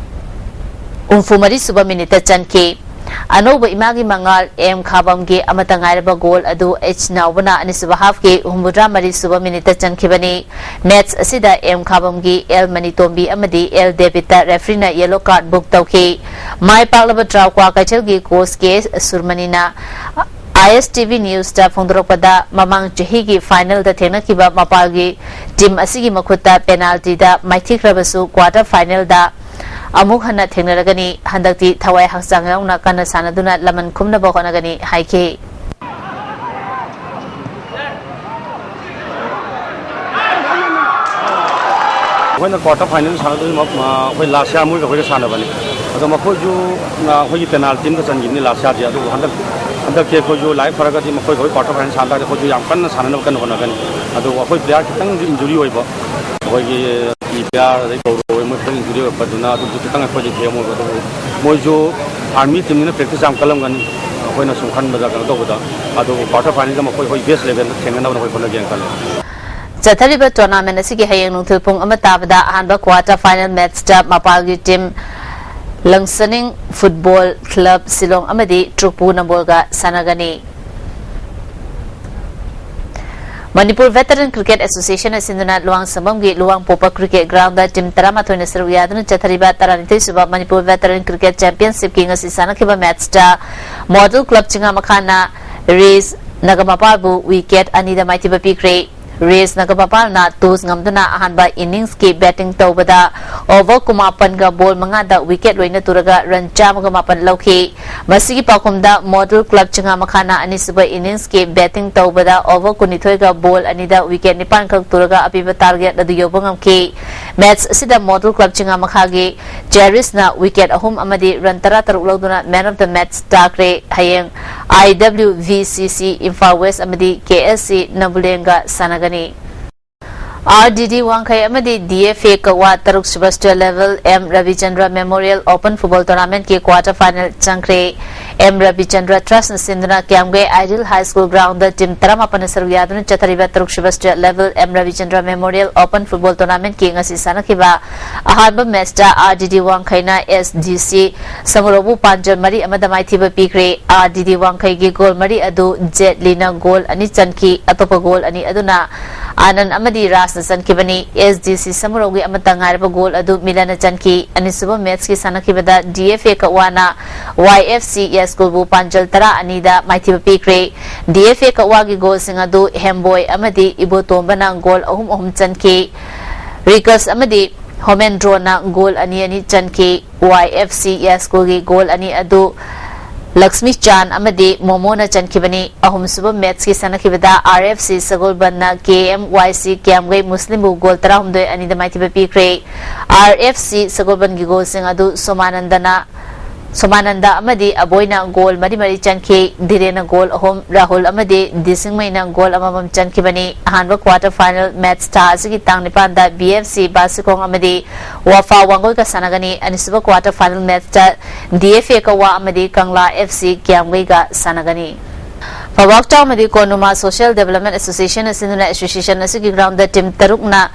ꯍꯨꯝꯐꯨ ꯃꯔꯤ ꯁꯨꯕ ꯃꯤꯅꯤꯠꯇ ꯆꯟꯈꯤ꯫ ꯑꯅꯧꯕ ꯏꯃꯥꯒꯤ ꯃꯉꯥꯜ ꯑꯦꯝ ꯈꯥꯕꯝꯒꯤ ꯑꯃꯠꯇ ꯉꯥꯏꯔꯕ ꯒꯣꯜ ꯑꯗꯨ ꯑꯩꯆ ꯅꯥꯎꯕꯅ ꯑꯅꯤꯁꯨꯕ ꯍꯥꯐꯀꯤ ꯍꯨꯝꯐꯨꯇꯔꯥ ꯃꯔꯤ ꯁꯨꯕ ꯃꯤꯅꯤꯠꯇ ꯆꯟꯈꯤꯕꯅꯤ꯫ ꯃꯦꯠꯆ ꯑꯁꯤꯗ ꯑꯦꯝ ꯈꯥꯕꯝꯒꯤ ꯑꯦꯜ ꯃꯅꯤꯇꯣꯝꯕꯤ ꯑꯃꯗꯤ ꯑꯦꯜ ꯗꯦꯕꯤꯠꯇ ꯔꯦꯐ꯭ꯔꯤꯅ ꯌꯦꯂꯣ ꯀꯥꯔꯗ ꯕꯨꯛ ꯇꯧꯈꯤ꯫ ꯃꯥꯏ ꯄꯥꯛꯂꯕ ꯇ꯭ꯔꯥꯎ ꯀ꯭ꯋꯥꯀꯩꯊꯦꯜꯒꯤ ꯀꯣꯆ ꯀꯦ ꯁꯨꯔꯃꯅꯤꯅ ꯑꯥꯏ ꯑꯦꯁ ꯇꯤ ꯚꯤ ꯅ꯭ꯌꯨꯁꯇ ꯐꯣꯡꯗꯣꯔꯛꯄꯗ, ꯃꯃꯥꯡ ꯆꯍꯤꯒꯤ ꯐꯥꯏꯅꯦꯜꯗ ꯊꯦꯡꯅꯈꯤꯕ ꯃꯄꯥꯜꯒꯤ ꯇꯤꯝ ꯑꯁꯤꯒꯤ ꯃꯈꯨꯠꯇ ꯄꯦꯅꯥꯜꯇꯤꯗ ꯃꯥꯏꯊꯤꯈ꯭ꯔꯕꯁꯨ ꯀ꯭ꯋꯥꯔꯇꯔ ꯐꯥꯏꯅꯦꯜꯗ ꯑꯃꯨꯛ ꯍꯟꯅ ꯊꯦꯡꯅꯔꯒꯅꯤ꯫ ꯍꯟꯗꯛꯇꯤ ꯊꯋꯥꯏ ꯍꯛꯆꯥꯡ ꯌꯥꯎꯅ ꯀꯟꯅ ꯁꯥꯟꯅꯗꯨꯅ ꯂꯃꯟ ꯈꯨꯝꯅꯕ ꯍꯣꯠꯅꯒꯅꯤ ꯍꯥꯏꯈꯤ꯫ ꯑꯩꯈꯣꯏꯅ ꯀ꯭ꯋꯥꯔꯇꯔ ꯐꯥꯏꯅꯦꯜ ꯁꯥꯟꯅꯗꯣꯏꯁꯤ ꯃ-, ꯃ-, ꯑꯩꯈꯣꯏ ꯂꯥꯁ ꯌꯥꯔ ꯃꯣꯏꯒ ꯑꯩꯈꯣꯏꯒ ꯁꯥꯟꯅꯕꯅꯤ꯫ ꯑꯗꯣ ꯃꯈꯣꯏꯁꯨ, ꯑ, ꯑꯩꯈꯣꯏꯒꯤ ꯄꯦꯅꯥꯜꯇꯤ ꯑꯃꯒ ꯆꯟꯈꯤꯕꯅꯤ ꯂꯥꯁ ꯌꯥꯔꯁꯦ꯫ ꯑꯗꯨꯕꯨ ꯍꯟꯗꯛ ꯍꯟꯗꯛꯁꯦ ꯑꯩꯈꯣꯏꯁꯨ ꯂꯥꯏꯕꯛ ꯐꯔꯒꯗꯤ ꯃꯈꯣꯏꯒ ꯑꯩꯈꯣꯏ quarter final ꯁꯥꯟꯅ ꯇꯥꯔꯗꯤ ꯑꯩꯈꯣꯏꯁꯨ ꯌꯥꯝ ꯀꯟꯅ ꯁꯥꯟꯅꯅꯕ ꯀꯟꯅ ꯍꯣꯠꯅꯒꯅꯤ꯫ ꯑꯗꯨꯕꯨ ꯑꯩꯈꯣꯏ player ꯈꯤꯇꯪꯁꯨ injury ꯑꯣꯏꯕ, ꯑꯩꯈꯣꯏꯒꯤ ꯄꯤ ꯄꯤ ꯑꯥꯔ ꯑꯗꯩ ꯒꯧꯔꯣ ꯃꯣꯏ ꯈꯤꯇꯪ injury ꯑꯣꯏꯔꯛꯄꯗꯨꯅ ꯑꯗꯨꯁꯨ ꯈꯤꯇꯪ ꯑꯩꯈꯣꯏꯗ ꯊꯦꯡ ꯑꯣꯏꯕ꯫ ꯑꯗꯨꯕꯨ ꯃꯣꯏꯁꯨ army teamꯅꯤꯅ practice ꯌꯥꯝ ꯀꯜꯂꯝꯒꯅꯤ꯫ ꯑꯩꯈꯣꯏꯅ ꯁꯨꯝ ꯈꯟꯕꯗ ꯀꯩꯅꯣ ꯇꯧꯕꯗ, ꯑꯗꯨꯕꯨ quarter finalꯗ ꯃꯈꯣꯏ ꯑꯩꯈꯣꯏ best elevenꯗ ꯊꯦꯡꯅꯅꯕ ꯑꯩꯈꯣꯏ ꯍꯣꯠꯅꯒꯦꯅ ꯈꯜꯂꯤ꯫ ꯆꯠꯊꯔꯤꯕ tournament ꯑꯁꯤꯒꯤ ꯍꯌꯦꯡ ꯅꯨꯡꯊꯤꯜ ꯄꯨꯡ ꯑꯃ ꯇꯥꯕꯗ ꯑꯍꯥꯟꯕ quarter final matchꯇ ꯃꯄꯥꯜꯒꯤ team ꯂꯪꯁꯅꯤꯡ football club Shillong ꯑꯃꯗꯤ ꯇ꯭ꯔꯨꯛꯄꯨ ꯅꯝꯕꯣꯜꯒ ꯁꯥꯟꯅꯒꯅꯤ꯫ ꯃꯅꯤꯄꯨꯔ Veteran Cricket Associationꯅ ꯁꯤꯟꯗꯨꯅ ꯂꯨꯋꯥꯡꯁꯪꯕꯝꯒꯤ ꯂꯨꯋꯥꯡꯄꯣꯛꯄ cricket groundꯗ team ꯇꯔꯥꯃꯥꯊꯣꯏꯅ ꯁꯔꯨꯛ ꯌꯥꯗꯨꯅ ꯆꯠꯊꯔꯤꯕ ꯇꯔꯥꯅꯤꯊꯣꯏ ꯁꯨꯕ ꯃꯅꯤꯄꯨꯔ Veteran Cricket Championshipꯀꯤ ꯉꯁꯤ ꯁꯥꯟꯅꯈꯤꯕ matchꯇ Model Club ꯆꯤꯡꯉꯥꯃꯈꯥꯅ ꯔꯦꯁ ꯅꯒꯃꯄꯥꯜꯕꯨ wicket ꯑꯅꯤꯗ ꯃꯥꯏꯊꯤꯕ ꯄꯤꯈ꯭ꯔꯦ꯫ ꯔꯦꯁ ꯅꯒꯃꯄꯥꯜꯅ toss ꯉꯝꯗꯨꯅ ꯑꯍꯥꯟꯕ inningsꯀꯤ batting ꯇꯧꯕꯗ over ꯀꯨꯟꯃꯥꯄꯟꯒ ball ꯃꯉꯥꯗ wicket ꯂꯣꯏꯅ ꯇꯨꯔꯒ run ꯆꯥꯝꯃꯒ ꯃꯥꯄꯟ ꯂꯧꯈꯤ꯫ ꯃꯁꯤꯒꯤ ꯄꯥꯎꯈꯨꯝꯗ Model Club ꯆꯤꯡꯉꯥꯃꯈꯥꯅ ꯑꯅꯤꯁꯨꯕ inningsꯀꯤ batting ꯇꯧꯕꯗ over ꯀꯨꯟꯅꯤꯊꯣꯏꯒ ball ꯑꯅꯤꯗ wicket ꯅꯤꯄꯥꯟꯈꯛ ꯇꯨꯔꯒ ꯑꯄꯤꯕ target ꯑꯗꯨ ꯌꯧꯕ ꯉꯝꯈꯤ꯫ Match ꯑꯁꯤꯗ Model Club ꯆꯤꯡꯉꯥꯃꯈꯥꯒꯤ ꯆꯦꯔꯤꯁꯅ wicket ꯑꯍꯨꯝ ꯑꯃꯗꯤ run ꯇꯔꯥꯇꯔꯨꯛ ꯂꯧꯗꯨꯅ man of the match ꯇꯥꯈ꯭ꯔꯦ꯫ ꯍꯌꯦꯡ I W V C C Imphal West ꯑꯃꯗꯤ K S C ꯅꯝꯕꯨꯂꯦꯟꯒ ꯁꯥꯟꯅꯒꯅꯤ꯫ R D D ꯋꯥꯡꯈꯩ ꯑꯃꯗꯤ D F A ꯀꯛꯋꯥ ꯇꯔꯨꯛ ꯁꯨꯕ state level M ꯔꯕꯤꯆꯟꯗ꯭ꯔ Memorial Open Football Tournamentꯀꯤ quarter final ꯆꯪꯈ꯭ꯔꯦ꯫ M ꯔꯕꯤꯆꯟꯗ꯭ꯔ Trustꯅ ꯁꯤꯟꯗꯨꯅ ꯀ꯭ꯌꯥꯝꯒꯩ Ideal High School groundꯗ team ꯇꯔꯥꯃꯥꯄꯟꯅ ꯁꯔꯨꯛ ꯌꯥꯗꯨꯅ ꯆꯠꯊꯔꯤꯕ ꯇꯔꯨꯛ ꯁꯨꯕ state level M ꯔꯕꯤꯆꯟꯗ꯭ꯔ Memorial Open Football Tournamentꯀꯤ ꯉꯁꯤ ꯁꯥꯟꯅꯈꯤꯕ ꯑꯍꯥꯟꯕ matchꯇ R D D ꯋꯥꯡꯈꯩꯅ S D C ꯁꯃꯨꯔꯧꯕꯨ ꯄꯥꯟꯖꯜ ꯃꯔꯤ ꯑꯃꯗ ꯃꯥꯏꯊꯤꯕ ꯄꯤꯈ꯭ꯔꯦ꯫ R D D ꯋꯥꯡꯈꯩꯒꯤ goal ꯃꯔꯤ ꯑꯗꯨ ꯖꯦꯠꯂꯤꯅ goal ꯑꯅꯤ ꯆꯟꯈꯤ꯫ ꯑꯇꯣꯞꯄ goal ꯑꯅꯤ ꯑꯗꯨꯅ ꯑꯅꯟ ꯑꯃꯗꯤ ꯔꯥꯖꯅ ꯆꯟꯈꯤꯕꯅꯤ꯫ S D C ꯁꯃꯨꯔꯧꯒꯤ ꯑꯃꯠꯇ ꯉꯥꯏꯔꯕ goal ꯑꯗꯨ ꯃꯤꯂꯟꯅ ꯆꯟꯈꯤ꯫ ꯑꯅꯤꯁꯨꯕ matchꯀꯤ ꯁꯥꯟꯅꯈꯤꯕꯗ D F A ꯀꯛꯋꯥꯅ Y F C Yaskoolꯕꯨ ꯄꯥꯟꯖꯜ ꯇꯔꯥ ꯑꯅꯤꯗ ꯃꯥꯏꯊꯤꯕ ꯄꯤꯈ꯭ꯔꯦ꯫ D F A ꯀꯛꯋꯥꯒꯤ goalꯁꯤꯡ ꯑꯗꯨ ꯍꯦꯝꯕꯣꯏ ꯑꯃꯗꯤ ꯏꯕꯣꯇꯣꯝꯕꯅ goal ꯑꯍꯨꯝ ꯑꯍꯨꯝ ꯆꯟꯈꯤ꯫ ꯔꯤꯀꯁ ꯑꯃꯗꯤ ꯍꯣꯃꯦꯟꯗ꯭ꯔꯣꯅ goal ꯑꯅꯤ ꯑꯅꯤ ꯆꯟꯈꯤ꯫ Y F C Yaskoolꯒꯤ goal ꯑꯅꯤ ꯑꯗꯨ ꯂꯛꯁꯃꯤ ꯆꯥꯟ ꯑꯃꯗꯤ ꯃꯣꯃꯣꯅ ꯆꯟꯈꯤꯕꯅꯤ꯫ ꯑꯍꯨꯝꯁꯨꯕ matchꯀꯤ ꯁꯥꯟꯅꯈꯤꯕꯗ R F C ꯁꯒꯣꯜꯕꯟꯅ K M Y C ꯀ꯭ꯌꯥꯝꯒꯩ ꯃꯨꯁꯂꯤꯝꯕꯨ goal ꯇꯔꯥꯍꯨꯝꯗꯣꯏ ꯑꯅꯤꯗ ꯃꯥꯏꯊꯤꯕ ꯄꯤꯈ꯭ꯔꯦ꯫ R F C ꯁꯒꯣꯜꯕꯟꯒꯤ goalꯁꯤꯡ ꯑꯗꯨ ꯁꯣꯃꯥꯅꯟꯗꯅ ꯁꯣꯃꯥꯅꯟꯗ ꯑꯃꯗꯤ ꯑꯕꯣꯏꯅ ꯒꯣꯜ ꯃꯔꯤ ꯃꯔꯤ ꯆꯟꯈꯤ꯫ ꯙꯤꯔꯦꯟꯅ ꯒꯣꯜ ꯑꯍꯨꯝ, ꯔꯥꯍꯨꯜ ꯑꯃꯗꯤ ꯗꯤꯁꯤꯡꯃꯩꯅ ꯒꯣꯜ ꯑꯃꯃꯝ ꯆꯟꯈꯤꯕꯅꯤ꯫ ꯑꯍꯥꯟꯕ quarter final match ꯊꯥ ꯑꯁꯤꯒꯤ ꯇꯥꯡ ꯅꯤꯄꯥꯟꯗ BFC ꯕꯥꯁꯤꯈꯣꯡ ꯑꯃꯗꯤ ꯋꯥꯐꯥ ꯋꯥꯡꯒꯣꯏꯒ ꯁꯥꯟꯅꯒꯅꯤ꯫ ꯑꯅꯤꯁꯨꯕ quarter final matchꯇ DFA ꯀꯋꯥ ꯑꯃꯗꯤ ꯀꯪꯂꯥ FC ꯀꯤꯌꯥꯝꯒꯩꯒ ꯁꯥꯟꯅꯒꯅꯤ꯫ ꯐꯧꯕꯥꯛꯆꯥꯎ ꯑꯃꯗꯤ ꯀꯣꯅꯨꯃꯥ Social Development Association ꯑꯁꯤꯅ association ꯑꯁꯤꯒꯤ groundꯗ team ꯇꯔꯨꯛꯅ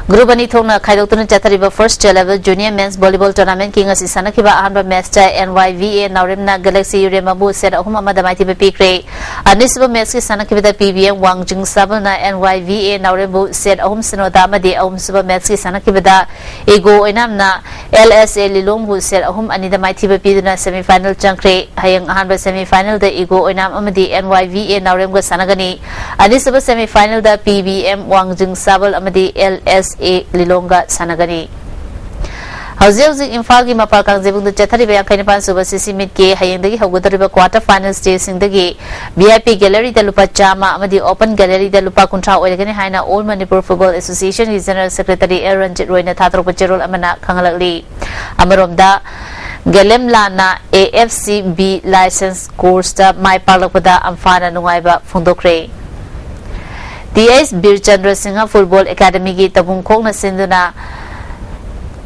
group ꯑꯅꯤ ꯊꯣꯛꯅ ꯈꯥꯏꯗꯣꯛꯇꯨꯅ ꯆꯠꯊꯔꯤꯕ first level junior men's volleyball tournamentꯀꯤ ꯉꯁꯤ ꯁꯥꯟꯅꯈꯤꯕ ꯑꯍꯥꯟꯕ matchꯇ NYVA ꯅꯥꯎꯔꯦꯝꯅ Galaxy ꯌꯨꯔꯦꯝꯕꯕꯨ set ꯑꯍꯨꯝ ꯑꯃꯗ ꯃꯥꯏꯊꯤꯕ ꯄꯤꯈ꯭ꯔꯦ꯫ ꯑꯅꯤꯁꯨꯕ matchꯀꯤ ꯁꯥꯟꯅꯈꯤꯕꯗ PBM ꯋꯥꯡꯖꯤꯡ ꯁꯥꯕꯜꯅ NYVA ꯅꯥꯎꯔꯦꯝꯕꯨ set ꯑꯍꯨꯝ ꯁꯤꯅꯣꯗ ꯑꯃꯗꯤ ꯑꯍꯨꯝꯁꯨꯕ matchꯀꯤ ꯁꯥꯟꯅꯈꯤꯕꯗ ꯏꯒꯣ ꯑꯣꯏꯅꯥꯝꯅ LSA ꯂꯤꯂꯣꯡꯕꯨ set ꯑꯍꯨꯝ ꯑꯅꯤꯗ ꯃꯥꯏꯊꯤꯕ ꯄꯤꯗꯨꯅ semi final ꯆꯪꯈ꯭ꯔꯦ꯫ ꯍꯌꯦꯡ ꯑꯍꯥꯟꯕ semi finalꯗ ꯏꯒꯣ ꯑꯣꯏꯅꯥꯝ ꯑꯃꯗꯤ NYVA ꯅꯥꯎꯔꯦꯝꯒ ꯁꯥꯟꯅꯒꯅꯤ꯫ ꯑꯅꯤꯁꯨꯕ semi finalꯗ PBM ꯋꯥꯡꯖꯤꯡ ꯁꯥꯕꯜ ꯑꯃꯗꯤ LSA ꯂꯤꯂꯣꯡꯒ ꯁꯥꯟꯅꯒꯅꯤ꯫ ꯍꯧꯖꯤꯛ ꯍꯧꯖꯤꯛ ꯏꯝꯐꯥꯜꯒꯤ ꯃꯄꯥꯜ ꯀꯥꯡꯖꯩꯕꯨꯡꯗ ꯆꯠꯊꯔꯤꯕ ꯌꯥꯡꯈꯩ ꯅꯤꯄꯥꯟ ꯁꯨꯕ CC meetꯀꯤ ꯍꯌꯦꯡꯗꯒꯤ ꯍꯧꯒꯗꯧꯔꯤꯕ quarter final stageꯁꯤꯡꯗꯒꯤ VIP galleryꯗ ꯂꯨꯄꯥ ꯆꯥꯝꯃ ꯑꯃꯗꯤ open galleryꯗ ꯂꯨꯄꯥ ꯀꯨꯟꯊ꯭ꯔꯥ ꯑꯣꯏꯔꯒꯅꯤ ꯍꯥꯏꯅ All Manipur Football Associationꯒꯤ general secretary L Ranjit ꯔꯣꯏꯅ ꯊꯥꯗꯣꯔꯛꯄ ꯆꯦꯔꯣꯜ ꯑꯃꯅ ꯈꯪꯍꯜꯂꯛꯂꯤ꯫ ꯑꯃꯔꯣꯝꯗ, ꯒꯦꯂꯦꯝꯂꯥꯅ AFCB license courseꯇ ꯃꯥꯏ ꯄꯥꯛꯂꯛꯄꯗ ꯑꯝꯐꯥꯅ ꯅꯨꯡꯉꯥꯏꯕ ꯐꯣꯡꯗꯣꯛꯈ꯭ꯔꯦ꯫ th ꯕꯤꯔꯆꯟꯗ꯭ꯔ ꯁꯤꯡꯍ Football Academyꯒꯤ ꯇꯧꯕꯨꯡꯈꯣꯛꯅ ꯁꯤꯟꯗꯨꯅ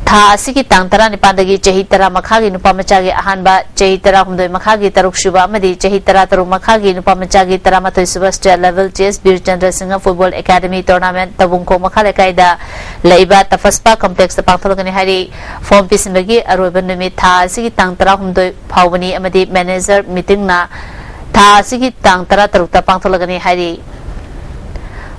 ꯊꯥ ꯑꯁꯤꯒꯤ ꯇꯥꯡ ꯇꯔꯥꯅꯤꯄꯥꯟꯗꯒꯤ ꯆꯍꯤ ꯇꯔꯥ ꯃꯈꯥꯒꯤ ꯅꯨꯄꯥ ꯃꯆꯥꯒꯤ ꯑꯍꯥꯟꯕ, ꯆꯍꯤ ꯇꯔꯥꯍꯨꯝꯗꯣꯏ ꯃꯈꯥꯒꯤ ꯇꯔꯨꯛ ꯁꯨꯕ ꯑꯃꯗꯤ ꯆꯍꯤ ꯇꯔꯥꯇꯔꯨꯛ ꯃꯈꯥꯒꯤ ꯅꯨꯄꯥ ꯃꯆꯥꯒꯤ ꯇꯔꯥꯃꯥꯊꯣꯏ ꯁꯨꯕ state level th ꯕꯤꯔꯆꯟꯗ꯭ꯔ Singh Football Academy tournament ꯇꯧꯕꯨꯡꯈꯣꯛ ꯃꯈꯥ ꯂꯩꯀꯥꯏꯗ ꯂꯩꯕ Tafas Park complexꯇ ꯄꯥꯡꯊꯣꯛꯂꯒꯅꯤ ꯍꯥꯏꯔꯤ꯫ Form ꯄꯤꯁꯤꯟꯕꯒꯤ ꯑꯔꯣꯏꯕ ꯅꯨꯃꯤꯠ ꯊꯥ ꯑꯁꯤꯒꯤ ꯇꯥꯡ ꯇꯔꯥꯍꯨꯝꯗꯣꯏ ꯐꯥꯎꯕꯅꯤ ꯑꯃꯗꯤ manager meetingꯅ ꯊꯥ ꯑꯁꯤꯒꯤ ꯇꯥꯡ ꯇꯔꯥꯇꯔꯨꯛꯇ ꯄꯥꯡꯊꯣꯛꯂꯒꯅꯤ ꯍꯥꯏꯔꯤ꯫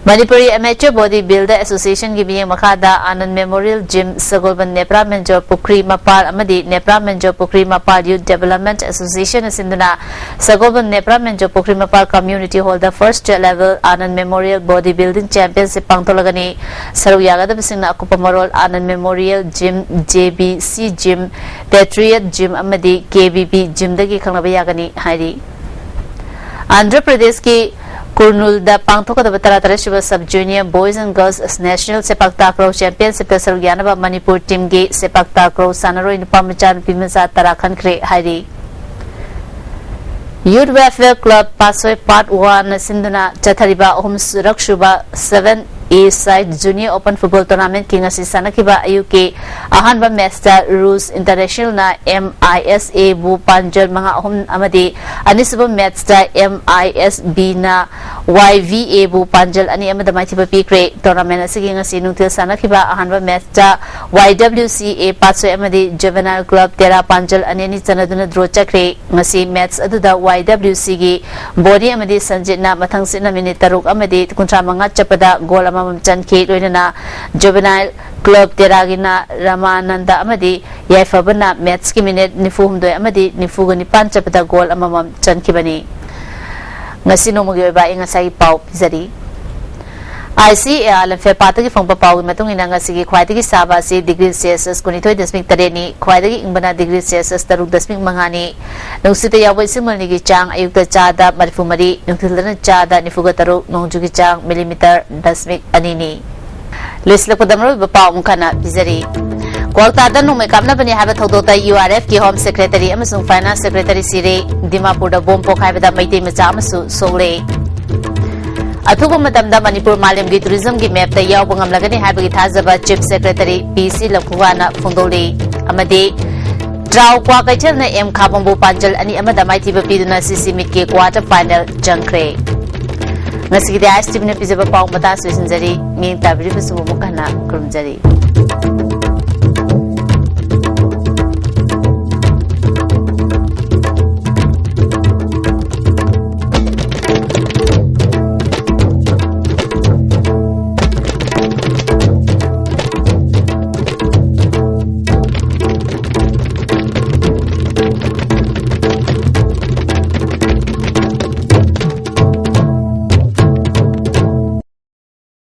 Manipuri Amateur Body Builder Associationꯒꯤ ꯃꯤꯠꯌꯦꯡ ꯃꯈꯥꯗ Anand Memorial Gym, ꯁꯒꯣꯜꯕꯟ ꯅꯦꯄ꯭ꯔꯥ ꯃꯦꯟꯖꯣꯔ ꯄꯨꯈ꯭ꯔꯤ ꯃꯄꯥꯜ ꯑꯃꯗꯤ ꯅꯦꯄ꯭ꯔꯥ ꯃꯦꯟꯖꯣꯔ ꯄꯨꯈ꯭ꯔꯤ ꯃꯄꯥꯜ Youth Development Associationꯅ ꯁꯤꯟꯗꯨꯅ ꯁꯒꯣꯜꯕꯟ ꯅꯦꯄ꯭ꯔꯥ ꯃꯦꯟꯖꯣꯔ ꯄꯨꯈ꯭ꯔꯤ ꯃꯄꯥꯜ community hallꯗ first level Anand Memorial Body Building Championship ꯄꯥꯡꯊꯣꯛꯂꯒꯅꯤ꯫ ꯁꯔꯨꯛ ꯌꯥꯒꯗꯕꯁꯤꯡꯅ ꯑꯀꯨꯞꯄ ꯃꯔꯣꯜ Anand Memorial Gym, JBC Gym, Patriot Gym ꯑꯃꯗꯤ KBB Gymꯗꯒꯤ ꯈꯪꯅꯕ ꯌꯥꯒꯅꯤ ꯍꯥꯏꯔꯤ꯫ ꯑꯟꯙ꯭ꯔ ꯄ꯭ꯔꯗꯦꯁꯀꯤ ꯀꯨꯔꯅꯨꯜꯗ ꯄꯥꯡꯊꯣꯛꯀꯗꯕ ꯇꯔꯥꯇꯔꯦꯠ ꯁꯨꯕ Sub Junior Boys and Girls National ꯁꯦꯄꯥꯛ ꯇꯥꯀ꯭ꯔꯧ Championship ꯇ ꯁꯔꯨꯛ ꯌꯥꯅꯕ ꯃꯅꯤꯄꯨꯔ team ꯒꯤ ꯁꯦꯄꯥꯛ ꯇꯥꯀ꯭ꯔꯧ ꯁꯥꯟꯅꯔꯣꯏ ꯅꯨꯄꯥ ꯃꯆꯥ, ꯅꯨꯄꯤ ꯃꯆꯥ ꯇꯔꯥ ꯈꯟꯈ꯭ꯔꯦ ꯍꯥꯏꯔꯤ꯫ Youth Welfare Club ꯄꯥꯠꯁꯣꯏ Part One ꯅ ꯁꯤꯟꯗꯨꯅ ꯆꯠꯊꯔꯤꯕ ꯑꯍꯨꯝ ꯁꯨꯕ Seven A Side Junior Open Football Tournament ꯀꯤ ꯉꯁꯤ ꯁꯥꯟꯅꯈꯤꯕ ꯑꯌꯨꯛꯀꯤ ꯑꯍꯥꯟꯕ match ꯇ Rus International ꯅ M I S A ꯕꯨ ꯄꯥꯟꯖꯜ ꯃꯉꯥ ꯑꯍꯨꯝ ꯑꯃꯗꯤ ꯑꯅꯤꯁꯨꯕ match ꯇ M I S B ꯅ Y V A ꯕꯨ ꯄꯥꯟꯖꯜ ꯑꯅꯤ ꯑꯃꯗ ꯃꯥꯏꯊꯤꯕ ꯄꯤꯈ꯭ꯔꯦ꯫ Tournament ꯑꯁꯤꯒꯤ ꯉꯁꯤ ꯅꯨꯡꯊꯤꯜ ꯁꯥꯟꯅꯈꯤꯕ ꯑꯍꯥꯟꯕ match ꯇ Y W C A ꯄꯥꯠꯁꯣꯏ ꯑꯃꯗꯤ Juvenile Club ꯇꯦꯔꯥ ꯄꯥꯟꯖꯜ ꯑꯅꯤ ꯑꯅꯤ ꯆꯟꯅꯗꯨꯅ draw ꯆꯠꯈ꯭ꯔꯦ꯫ ꯉꯁꯤ match ꯑꯗꯨꯗ Y W C ꯒꯤ ꯕꯣꯅꯤ ꯑꯃꯗꯤ ꯁꯟꯖꯤꯠꯅ ꯃꯊꯪꯁꯤꯠꯅ minute ꯇꯔꯨꯛ ꯑꯃꯗꯤ ꯀꯨꯟꯊ꯭ꯔꯥ ꯃꯉꯥ ꯆꯠꯄꯗ goal ꯑꯃꯃꯝ ꯆꯟꯈꯤ꯫ ꯂꯣꯏꯅꯅ Juvenile Club ꯇꯦꯔꯥꯒꯤꯅ ꯔꯃꯥꯅꯟꯗ ꯑꯃꯗꯤ ꯌꯥꯏꯐꯕꯅ match ꯀꯤ minute ꯅꯤꯐꯨ ꯍꯨꯝꯗꯣꯏ ꯑꯃꯗꯤ ꯅꯤꯐꯨꯒ ꯅꯤꯄꯥꯟ ꯆꯠꯄꯗ goal ꯑꯃꯃꯝ ꯆꯟꯈꯤꯕꯅꯤ꯫ ꯉꯁꯤ ꯅꯣꯡꯃꯒꯤ ꯑꯣꯏꯕ ꯑꯏꯪ ꯑꯁꯥꯒꯤ ꯄꯥꯎ ꯄꯤꯖꯔꯤ꯫ I C A R ꯂꯝꯐꯦꯜ ꯄꯥꯠꯇꯒꯤ ꯐꯪꯕ ꯄꯥꯎꯒꯤ ꯃꯇꯨꯡ ꯏꯟꯅ ꯉꯁꯤꯒꯤ ꯈ꯭ꯋꯥꯏꯗꯒꯤ ꯁꯥꯕ ꯑꯁꯤ degree Celsius ꯀꯨꯟꯅꯤꯊꯣꯏ ꯗꯁꯃꯤꯛ ꯇꯔꯦꯠꯅꯤ, ꯈ꯭ꯋꯥꯏꯗꯒꯤ ꯏꯪꯕꯅ degree Celsius ꯇꯔꯨꯛ ꯗꯁꯃꯤꯛ ꯃꯉꯥꯅꯤ꯫ ꯅꯨꯡꯁꯤꯠꯇ ꯌꯥꯎꯕ ꯏꯁꯤꯡ ꯃꯅꯤꯒꯤ ꯆꯥꯡ ꯑꯌꯨꯛꯇ ꯆꯥꯗ ꯃꯔꯤꯐꯨ ꯃꯔꯤ, ꯅꯨꯡꯊꯤꯜꯗꯅ ꯆꯥꯗ ꯅꯤꯐꯨꯒ ꯇꯔꯨꯛ, ꯅꯣꯡꯖꯨꯒꯤ ꯆꯥꯡ millimeter ꯗꯁꯃꯤꯛ ꯑꯅꯤꯅꯤ꯫ ꯂꯣꯏꯁꯤꯜꯂꯛꯄꯗ ꯃꯔꯨꯑꯣꯏꯕ ꯄꯥꯎ ꯑꯃꯨꯛ ꯍꯟꯅ ꯄꯤꯖꯔꯤ꯫ ꯀ꯭ꯋꯥꯛꯇꯥꯗ ꯅꯣꯡꯃꯩ ꯀꯥꯞꯅꯕꯅꯤ ꯍꯥꯏꯕ ꯊꯧꯗꯣꯛꯇ U R F ꯀꯤ Home Secretary ꯑꯃꯁꯨꯡ Finance Secretary ꯁꯤꯔꯦ꯫ ꯗꯤꯃꯥꯄꯨꯔꯗ bomb ꯄꯣꯈꯥꯏꯕꯗ ꯃꯩꯇꯩ ꯃꯆꯥ ꯑꯃꯁꯨ ꯁꯣꯛꯂꯦ꯫ ꯑꯊꯨꯕ ꯃꯇꯝꯗ ꯃꯅꯤꯄꯨꯔ ꯃꯥꯂꯦꯝꯒꯤ tourism ꯒꯤ map ꯇ ꯌꯥꯎꯕ ꯉꯝꯂꯒꯅꯤ ꯍꯥꯏꯕꯒꯤ ꯊꯥꯖꯕ Chief Secretary ꯄꯤ ꯁꯤ ꯂꯝꯈꯨꯒꯥꯅ ꯐꯣꯡꯗꯣꯛꯂꯤ꯫ ꯑꯃꯗꯤ ꯇ꯭ꯔꯥꯎ ꯀ꯭ꯋꯥꯀꯩꯊꯦꯜꯅ ꯑꯦꯝ ꯈꯥꯕꯝꯕꯨ ꯄꯥꯟꯖꯜ ꯑꯅꯤ ꯑꯃꯗ ꯃꯥꯏꯊꯤꯕ ꯄꯤꯗꯨꯅ C C meet ꯀꯤ quarter final ꯆꯪꯈ꯭ꯔꯦ꯫ ꯉꯁꯤꯒꯤꯗꯤ I S T V ꯅ ꯄꯤꯖꯕ ꯄꯥꯎ ꯃꯇꯥꯡ ꯑꯁꯤꯗ ꯂꯣꯏꯁꯤꯟꯖꯔꯤ꯫ ꯃꯤꯠꯌꯦꯡ ꯇꯥꯕꯤꯔꯤꯕꯁꯤꯕꯨ ꯑꯃꯨꯛ ꯍꯟꯅ ꯈꯨꯔꯨꯝꯖꯔꯤ꯫